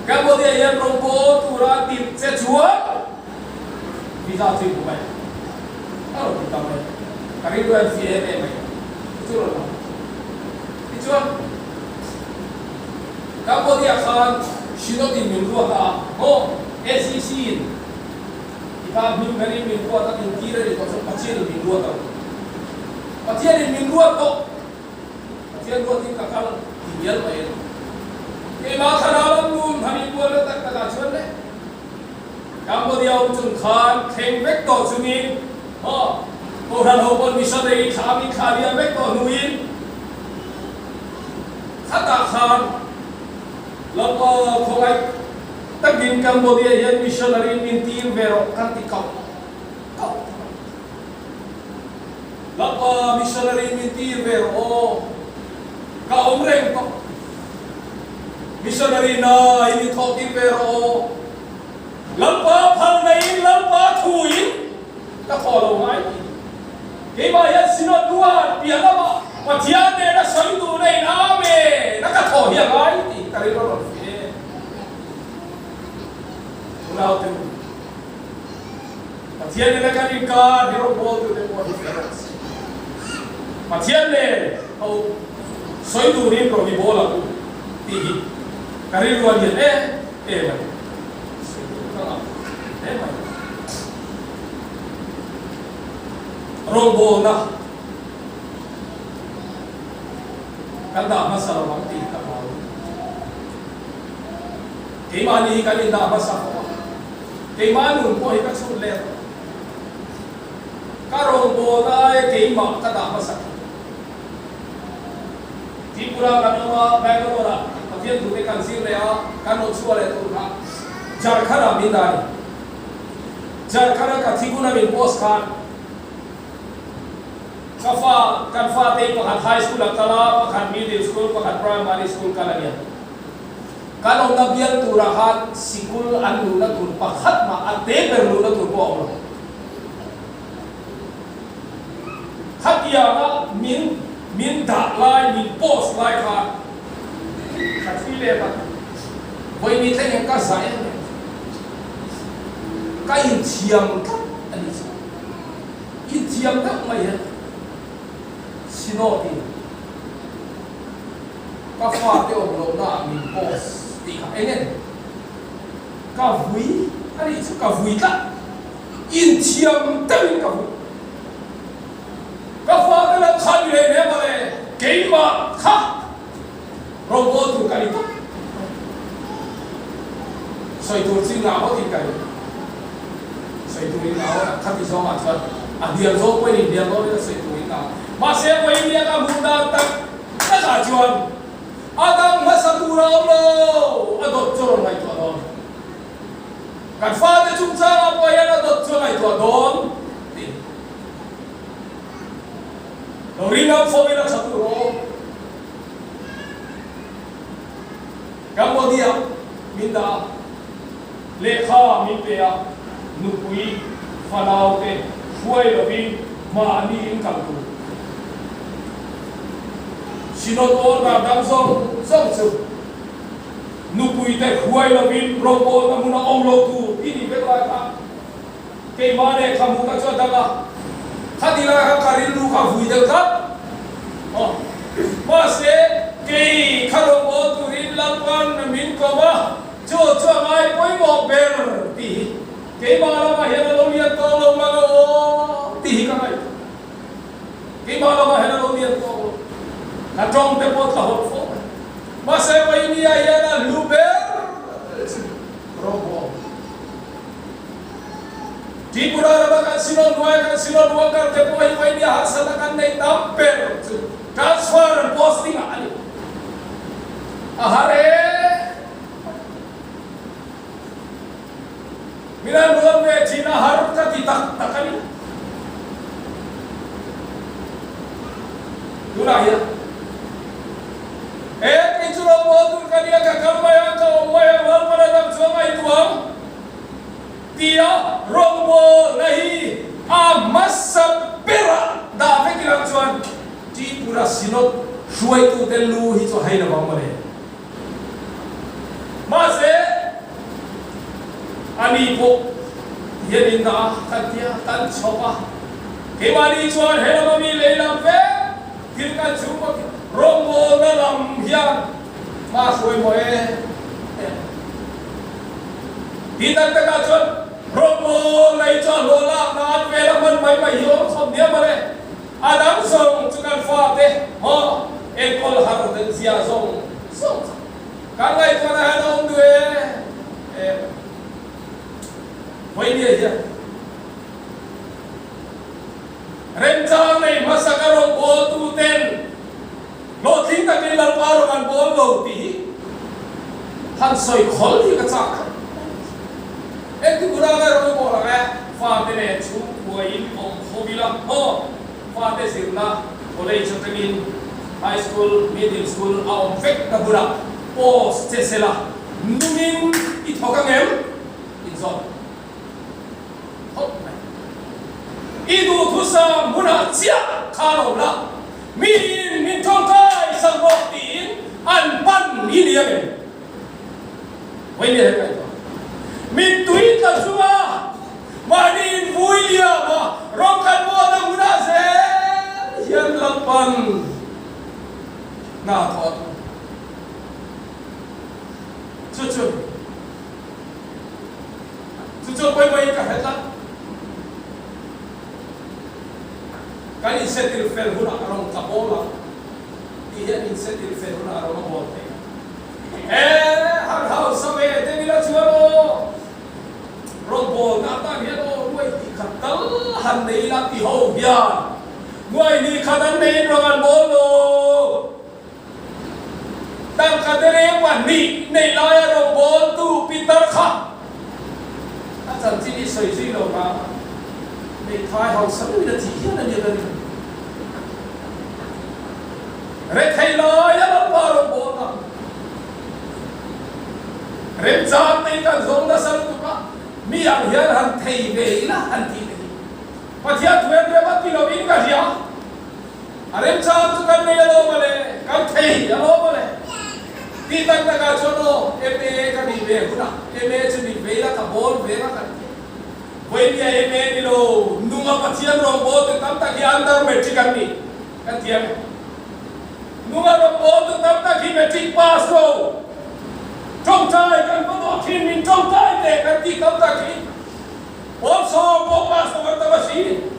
Cambodia hian rawngbâwl tura a tirh che chuan visa chu i hmu mai ang a rawn ti ta mai a, ka rilru hian fi em em mai chu rawn lang. Tichuan. Cambodia khan Synod in min ruat a, maw SEC in i khan hming berin min ruat a, min tir a nih tawh chuan Pathian in min ruat ang. Pathian in min ruat tawh. Pathian ruat in ka kal ti mial mai a ni. Keimah thlarau lam nun han inbual na tak takah chuan le Cambodia awm chung khan thleng vek tawh chungin maw Kohhran ho pawn missionary thla min thla liam vek tawh hnuin Khatah khan Lalpa khawngaih takin Cambodia hian missionary min tir ve rawh kan ti kauh kauh ta mai. Lalpa missionary min tir ve rawh aw, ka awm reng tawh. Missionary na in in thawh tir ve rawh aw. Lalpa phal neiin Lalpa thuin ka thaw lo ngai tih. Keimah hian Synod ruat piah lamah Pathian nena sawi tur na in Amen a ka thawh hi a ngai tih ka rilru a rawn fih e. Unaute u, Pathian nena kan inkar hi rawngbawltute pawh hi fel ang si. Pathian nen ho sawi turin rawn i bawl ang u tih hi ka rilru a lian em em a ni. Sawi tur ka ngah hle mai. Rawngbawlna kan dah hmasa lo ang tih ka hlau. Keimahni hi kan indah hmasa fo a, keimah nun pawh hi ka chhut let a, ka rawngbawlna aia keimah ka dah hmasa thin. Tripura kan awm a, Bangalore-ah Pathian thute kan zir leh a, kan rawn chhuah leh tur kha Jharkhand-ah min dah a ni. Jharkhand-a ka thi hun a min post khan ka fa, kan fate hi pakhat high school a kal a, pakhat middle school, pakhat primary school kal a nia. Kan awmna bial turah khan sikul an luhna tur pakhat mah a te ber luhna tur pawh a awm lo. Khatianga min min dah lai, min post lai khan ka thi let a, vawi thleng hian ka zah em em ka inthiam tlat a ni chu. Inthiam deuh mai hian Synod in ka fate awm lohna ah min post tih kha eng nge ni? Ka vui a nih chu ka vui tlat. Inthiam deuhin ka hmu. Ka fate lo khan i rei hle mawle, keimah kha. Rawngbawl tur ka ni tawp. Sawi tur chu ngah ngawt in ka ni. Sawi tur in ngah ngawt a, khati zawng ah chuan a hnial zawng pawhin in hnial dawn in a sawi tur in ngah. Mahse Vawinia ka hmuh dan tak tak ah chuan a dang hmasa tur a awm lo, a dawt chu a rawn ngaihtuah dawn. Kan fate chungchang ah pawh hian a dawt chu a ngaihtuah dawn tih. Lo ring ang fo ila tha tur aw. Cambodia min dah a, lehkha min pe a, nupui fanau te hruai lovin mahni in kal tur. Synod order dang zawng zawng chu nupui te hruai lovin rawngbawlna hmun a awm lo tur i nih vek lai kha keimah lehkha hmuh ka chu a dang a, khati lai kha ka rilru kha vui deuh tlat. Aw, mahse kei kha rawngbâwl turin Lalpan min kawm a, chu chu a ngai pawimawh ber tih hi keimah lamah hian a lo lian tawh lo mang a aw tih hi ka ngaihtuah. Keimah lamah hian a lo lian tawh lo. Ka tawng te pawh tla hawt fo mai. Mahse Painia hian a hlu ber chu rawngbâwl. Tripura rama kan Synod hnuaia kan Synod worker te pawh hi Vawinia harsatna kan neih tam ber chu transfer and posting ah a ni. A har em min an rawn ve thin a har ka ti tak tak a ni. Tunah hian he kei chu rawngbawl tur ka nia ka kal mai ang ka awm mai ang Lalpana dang chu a ngaihtuah ang. Tia rawngbawlna hi a hmasa berah dah vek ilang chuan Tripura Synod hruaitute lu hi chu a hai lo vang mawle. Mahse, ani pawh hian in dah a, kan tia, kan chhawp a. Keimahni chuan he lama mi lei lam vek thil kan chhung bawk hi rawngbawlna lam hian hma hruai maw e. Ti tak takah chuan rawngbawl nei chu a hlawh lak nan vel a hman mai mai hi awm chhawm nia mawle. A dang zawng chu kan fate maw enkawl har den zia zawng zawng chu kan ngaihtuahna hian a awm duh e em. Vawinia hian remchang nei hmasa ka rawngbawl tuten Hlawhtling takin Lalpa rawn an bawl lo tih hi han sawi khawl hi ka chak khat mai. Engti bula ngai rawn i bawl ang e? Fate nen chhungkuaiin awm kho ila maw? Fate zirna college atangin high school, middle school a awm vek na bulah post che sela nungin i thawk ang em? Inzawt. Khawp mai. I duhthusam hunah chiah khan awm la, miin min tawngtai sak rawh tiin an pan i ni angem? Vawiin he ngaihtuah. Mittui tla chunga mahni invui liam a rawng kan mualna hunah zel hian Lalpan hna thawh a tum. Chu chu. Chu chu pawimawhin ka hre tlat. Kan insetil fel hunah a rawn tla bawl ang tih hian insetil fel hunah a rawn a bawl thei ang. He han hausa ve deuh ila chuan aw, rawn bawlna atan hian aw nuai hnih khat tal han nei ila ti ho hian nuai hnih khat an neiin rawn an bawl lo. Tangka dereng pahnih nei laia rawngbawltu Peter kha a chanchin hi sawi zui lo vang a, hmeithai hausa luin a thih hian a ni a ring. Rethei laia Lalpa rawngbawlna remchang nei kan zawng nasa lutuk a, mi ang hian han thei ve ila han tih te hi Pathian thu en rem a ti lovin ka hria. A remchang chu kan nei alawm a le, kan thei alawm a le. Tih tak takah chuan aw, MA ka nih ve hunah MA chu nih ve ila ka bawl ve nga kan ti. Vawinia MA ni lo, nunga Pathian rawngbâwl tu tam tak hi under matric an ni kan ti ang e. Nunga rawngbâwl tu tam tak hi matric pass lo, tawngtai kan va dawh thin min tawngtai teh kan tih tam tak hi pawl sawm pawh pass lo kan tam a si.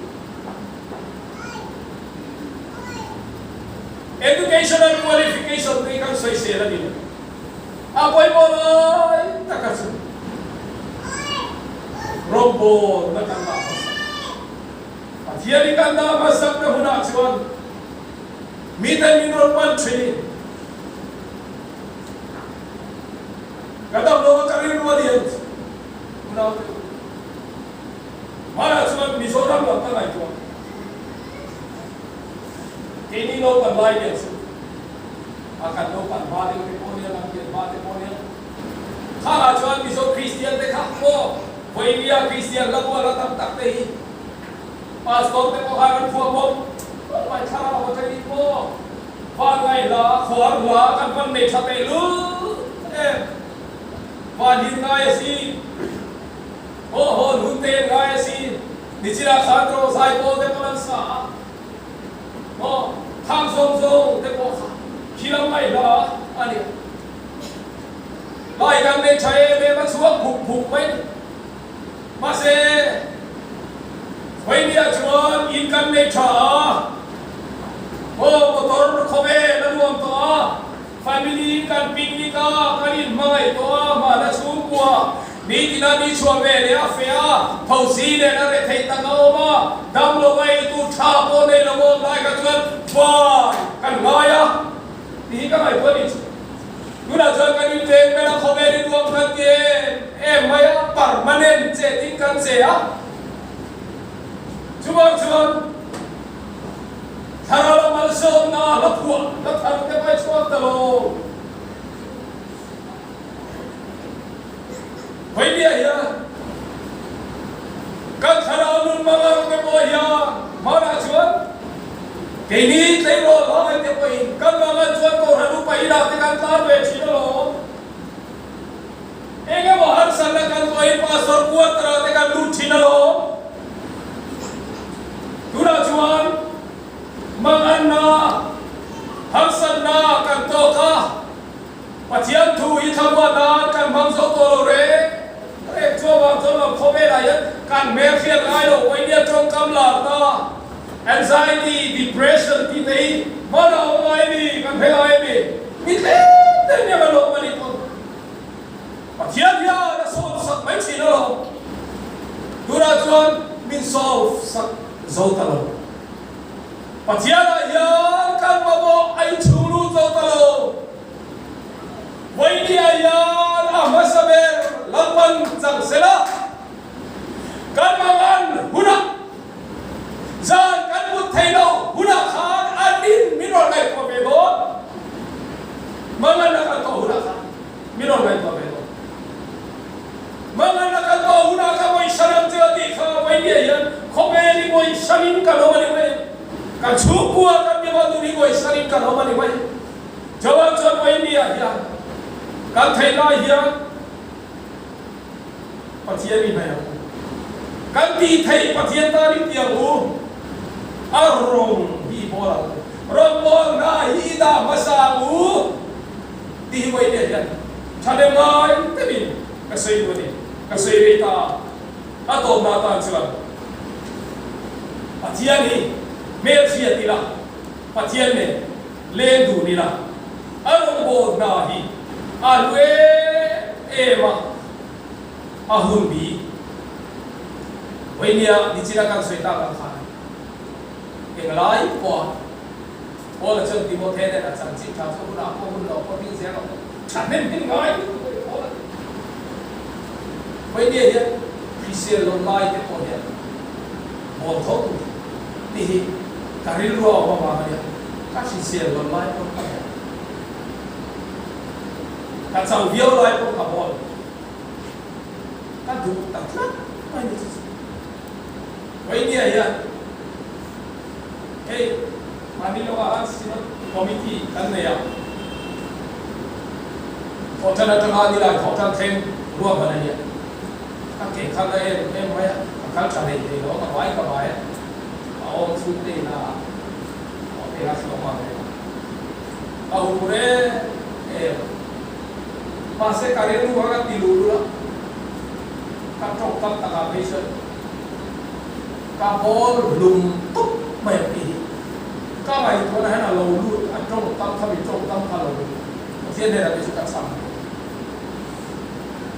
Educational qualification te hi kan sawisel a ni. rawngbawlna kan dah hmasak. Pathian i kan dah hmasakna hunah chuan miten min rawn pan thin. Ka dam lo a ka rilru a lian chu unaute u. Hmanah chuan Mizoram lam ka ngaihtuah. Keini naupan lai lian chu a kan naupan hma deuh te pawh nia, kan pian hma te pawh nia. Khangah chuan Mizo Kristian te kha maw Vawilia Kristian la bual a tam tak te hi Pastor te pawh khan an phuah bawk bawk mai thlarau atangin maw Van ngaihla khuar hla kan van nei tha teh lut em van him ngai a si haw hawn hun te en ngai a si nichinah khan rawh zai pawl te pawn an sa a maw khang zawng zawng te pawh kha khi lam ngaihla a ni a lai kan nei tha em em a chhuak phuk phuk mai ni mahse Khawinia chuan in kan nei tha a, aw motor khawvel a nuam tawh a, family in kan picnic a, kan inhmangaih tawh a, hmana chhungkua nitina ni chhuah ve leh a feh a, thosi nen a reh theih tak a awm a, damlo a eitur tha pawh nei lo awm lai kha chuan vai kan ngai a tih hi ka ngaihtuah a ni chu. Tunah chuan kan inleng ber a, khawvel i nuam kan ti em em mai a, permanent chet in kan che a. Chuvang chuan thlarau a malsawmna hla phuah hla thar te pawh i chhuak ta lo. Vawinia hian kan thlarau nun mangang te pawh hian hmanah chuan keini tleirawl hlai te pawhin kan mangan chuan Kohhran upa inah te kan tlan ve thin alawm. Eng emaw harsatna kan tuahin Pastor quarter-ah te kan lut thin alawm. Tunah chuan manganna, harsatna kan tawk a, Pathian thu hi thlamuah nan kan hmang zo tawh lo reng reng. Chuvang chuan lam khawvelah hian kan hmelhriat ngai lo, Painia tawngkam larna, anxiety, depression tih te hi hman a awm ngai a ni, kan hre ngai a ni. Mi tlem tlem hian an awm a ni pawn. Pathian hian a solve sak mai thin alawm. Tunah chuan min solve sak zo ta lo. Pathianah hian kan mamawh a inchhung lut zo ta lo. Vawinia hian a hmasa ber Lalpan chang sela, kan mangan hunah, zan kan mut thei lo hunah khan an in min rawn ngaihtuah ve dawn. Mangan a kan tawh hunah khan. Min rawn ngaihtuah ve tawh. Mangan a kal tawh hunah ka vawisan ang che a tih kha Vawinia hian khawvel i vawisanin kan awm a ni mai. Kan chhungkua kan mimal nun hi vawisanin kan awm a ni mai. Joan chuan Vawinia hian kan theih lai hian Pathian i hnaih ang u. Kan tih theih Pathian tan i ti ang u. A rawng hi i bawl ang u. Rawngbawlna hi i dah hmasa ang u. Tih hi vawiin hian thahnem ngai deuhin ka sawi duh a ni. Ka sawi rei ta a, a tawpna atan chuan Pathian hi hmelhriat ila, Pathian nen leng dun ila, a rawngbâwl hna hi a hlu em em a, a hun bi. Vawiinia nichina kan sawi tak ang khan englai pawha Paula chuan Timothe nen a chanchin tha chu hunah pawh hun lo pawh hming zel a awm. Thahnem hming ngai lutuk a ni Paula chu. Vawinia hian hrisel lo lai te pawh hian bawl tho tur tih hi ka rilru a awm avang a nia. Ka hrisel lo lai pawh ka bawl. Ka chau viau lai pawh ka bawl. Ka duh ta tlat mai ni chu chu. Vawinia hian Hei, mahni lawkah khan Synod Committee kan nei a, thawhṭan aṭanga nilai thawhṭan thleng ruahman a nia. Ka ke khalh na em em mai a, ka kal ṭha hlei thei lo a, ka vai ka vai a, a awm chhungte ina a phei a thlawh nghal reng a. Ka huphur em em a, mahse ka rilru kha ka ti luh lul a, ka ṭawngkam takah phei chuan Ka bawl hlum tup mai ang tih hi ka ngaihtuahna hian a lo lut a, tawngkam kha mi tawngkam kha a lo lut. Pathian hnenah te chu ka chhang a ni.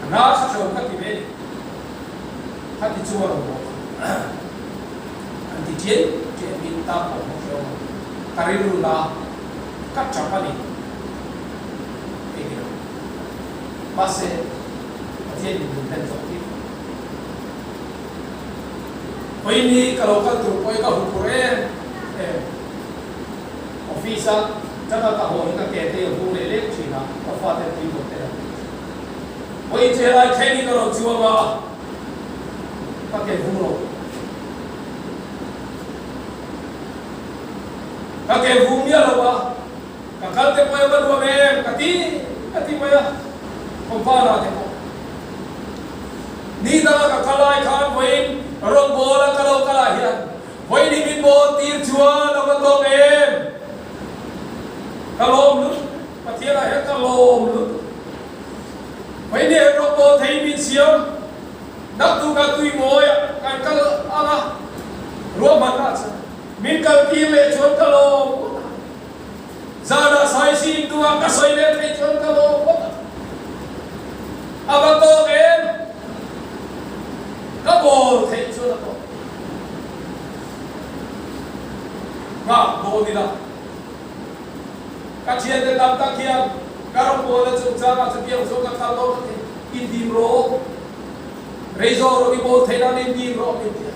A nasa hrehawm ka ti ve a ni. Khati chu a rawn bawk a, an ti ṭiai ṭiai min ta pawh hmu hreh awm ang, ka rilru la ka ṭap a ni hei ni lo. Mahse, Pathian in min hlen zawh tir tawh. Vawiin hi ka lo kal tur pawh hi ka huphurh em em. Office a tanga ka haw hi ka ke te a vung leh lek thin a, ka fate tui bawk te an ti thin. Vawiin chu helai thleng hi ka rawn chuang a, ka ke vung lo. Ka ke vung miah lo a, ka kal te pawh hi a va nuam em ka ti ka ti mai a, compound ah te pawh. Ni danga ka kal lai khan vawiin rawngbâwl a ka lo kal ah hian Vawiin hi min bawl tir chuan a va tawk em? Ka lawm lut, Pathianah hian ka lawm lut. Vawiin hi rawh bawl thei min siam, naktukah tui mawiah kan kal ang a, ruahmanna chuan min kal tir leh chuan ka lawm ngawt ang. Zanah saisi intuah ka sawi leh thei chuan ka lawm ngawt ang. A va tawk em? Ka bawl theih chuan a tawk. Nghak dawn ila. Ka thiante tam tak hian ka rawngbawlna chungchangah chutiang chuan ka kal dawn a ti. Indim rawh. Rei zawk rawh i bawl theih nan indim rawh min ti a.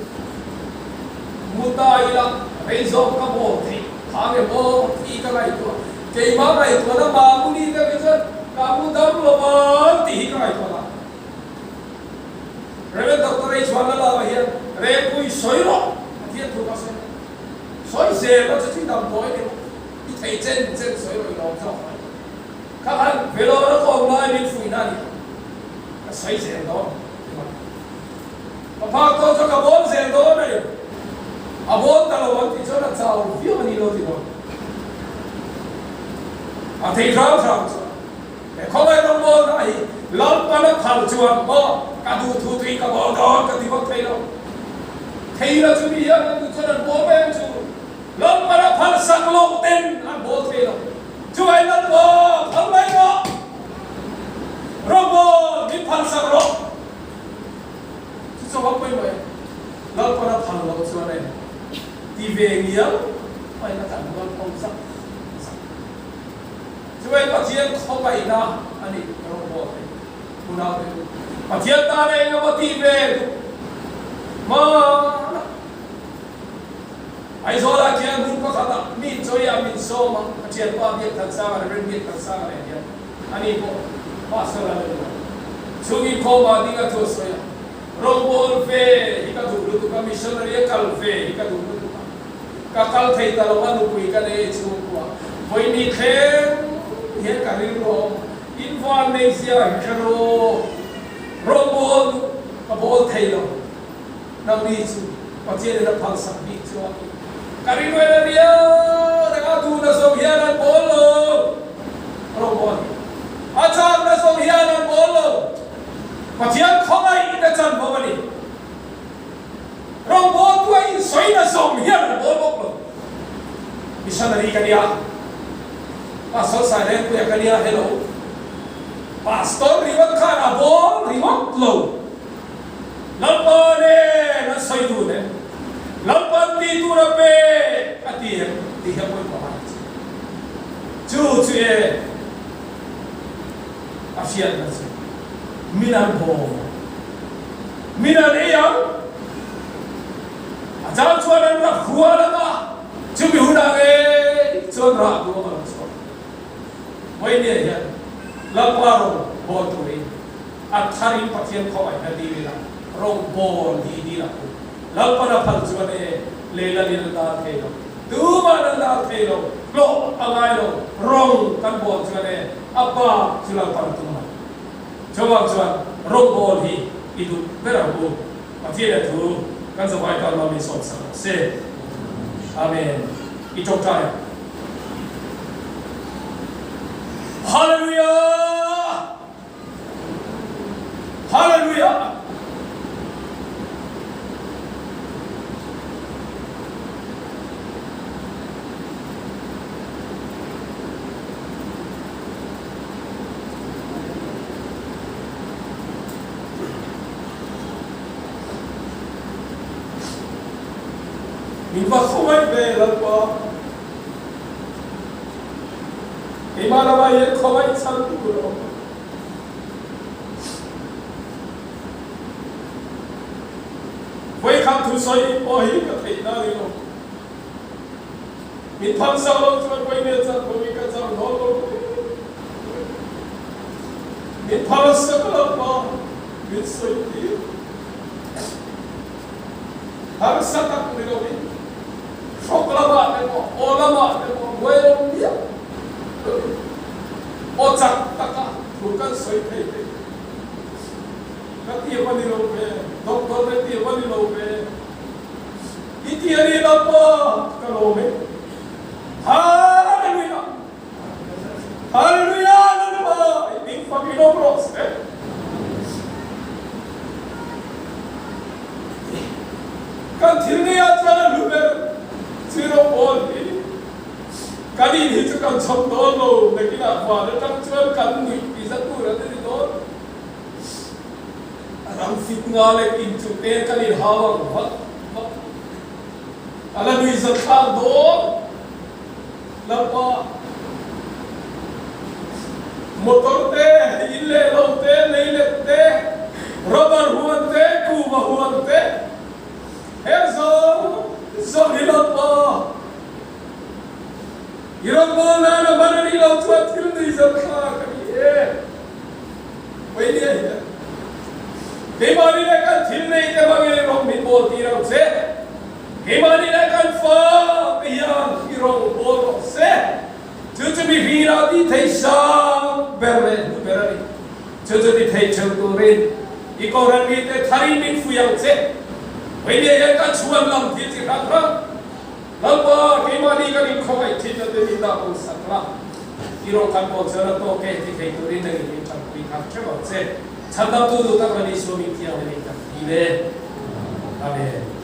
Mu ta ila rei zawk ka bawl theih kha nge maw tih ka ngaihtuah. Keimah ngaihtuahna mahmuni te hi chuan ka mu dam lo ang tih hi ka ngaihtuah la. Rev. Doctor H. Vanlalava hian Rengpui sawi rawh a thian thu ka sawi. Sawi zel a chu chu i damdawi ni maw? I thei chen chen sawi rawh i lawm zawk mai. Kha khan Vellore a kawm lai min fuihna a ni a, ka sawi zel dawn ti mai. Ka phak tawh chuan ka bawn zel dawn a ni. A bawn ta lo ang tih chuan a chau viau a ni lo ti dawn. A thei hrang hrang chuan he khawngaih rawngbawlna hi Lalpana phal chuan maw ka duh thu tui ka bawl dawn ka ti vak thei lo. Thei la chu mi hian an duh chuan an bawl mai ang chu. Lalpana phal sak loh ten an bawl thei lo. Chuvai Lalpa phal mai rawh. Rawngbâwl min phal sak rawh. Chu chu a pawimawh e. Lalpana phal loh chuan e ti ve ngial mai ka kan rual pho zak zak. Chuvai Pathian khawpaihna a ni rawngbâwl thei unaute u. Pathian tana eng emaw ti ve duh hmana. Aizawlah khian hmun pakhatah mi inchawia min sawm a, ka thianpa Biak Thansanga leh Rin Biak Thansanga leh hian ani pawh pastor a la ni lo. Chung inkhawmah ding a thu a sawi a, Rawngbawl ve hi ka duh lutuk a, missionary a kal ve hi ka duh lutuk a, ka kal thei ta lo a, nupui ka nei e chhungkua vawini thleng hian ka rilru a awm, invan nei zia hi hre rawh, rawngbawl ka bawl thei lo. Nangni chu Pathianin a phalsak bik chu a ni. Ka rinawih a riau reng a, duhna zawng hian an bawl lo. Rawngbawl hi a chakna zawng hian an bawl lo. Pathian khawngaih na chanvo a ni. Rawngbawl tu a insawina zawng hian an bawl bawk lo. Missionary ka nia, Pastor Sairengpuia ka nia, hello. Pastor ringawt khan a bawl ringawt lo. Lalpa nen an sawi dun em? Lalpan tih tur a pe a ti em? Tih hi a pawimawh a ni chu. Chu chu e a hriatna chu min an bawm ang, min an ei ang, a chang chuan an rak hual ang a, chumi hunah ngei chuan rah duh ang a lo chhuak. Vawinia hian Lalpa rawn bawl turin A tharin Pathian khawngaihna dil ila, rawngbawl hi dil a phu. Lalpan a phal chuan e, Leila lin an dal thei lo, tuman an dal thei lo, hlawh a ngai lo, rawng kan bawl chuan e, a pa chu Lalpan a tum mai. Chuvang chuan rawngbawl hi i duh ber ang u. Pathian a thu kan zavai tan mah min sawmsak rawh se. Amen. I tawngtai ang. Hallelujah! Hallelujah! Min va khawngaih ve Lalpa. Keimah lamah hian khawngaih chhan tur a awm lo. Vawikhat thusawi pawh hi ka theih na ni lo. Min phalsak lo chuan vawimel chak pawhin ka chak dawn lo ve. Min phalsak lo pa min sawi tir. Harsa tak ni lovin hrawk lamah te pawh, aw lamah te pawh buai lo miah lovin aw chak taka thu kan sawi thei thei. Ka ti va ni lo ve, doctor te ti va ni lo ve. I ti a ni lo maw? Ka lawm e. Hallelujah! Hallelujah! Lalpa, i hming fak in awm rawh se. Kan thil neiah chuan a hlu ber chi rawngbawl hi kan in hi chu kan chhawm dawn lo, nakinah van atang chuan kan nuih ti zat tur an ni dawn. Ram fit nga leh in chu pen kan in hau ang vat vat. A la nui zat thlak dawn Lalpa. Motor te, in leh lo te, leilet te, rubber huan te, kuhva huan te, he zawng zawng hi Lalpa. I rawngbâwl nâna hman a nih loh chuan thil nui zat thlak a ni e. Hmeichhia hian keimahni leh kan thil nei te hmangin rawng min bawl tir ang che. Keimahni leh kan fa te hian i rawng bawl rawh se. Chu chu mi hrinah tih thei sang ber leh hnu ber a ni. Chu chu ti thei theuh turin i Kohhran mite tharin min fui ang che. Hmeichhia hian kan chhuan lam thil chi hrang hrang Lalpa, keimahni kan inkhawngaih thin a te min dah bo sak la. I rawng kan pawl chuan a tawk e ti thei turin nangin min tanpui thar theuh ang che. Chhandamtu duh tak la Isua min thianghlim in kan ti le. Amen.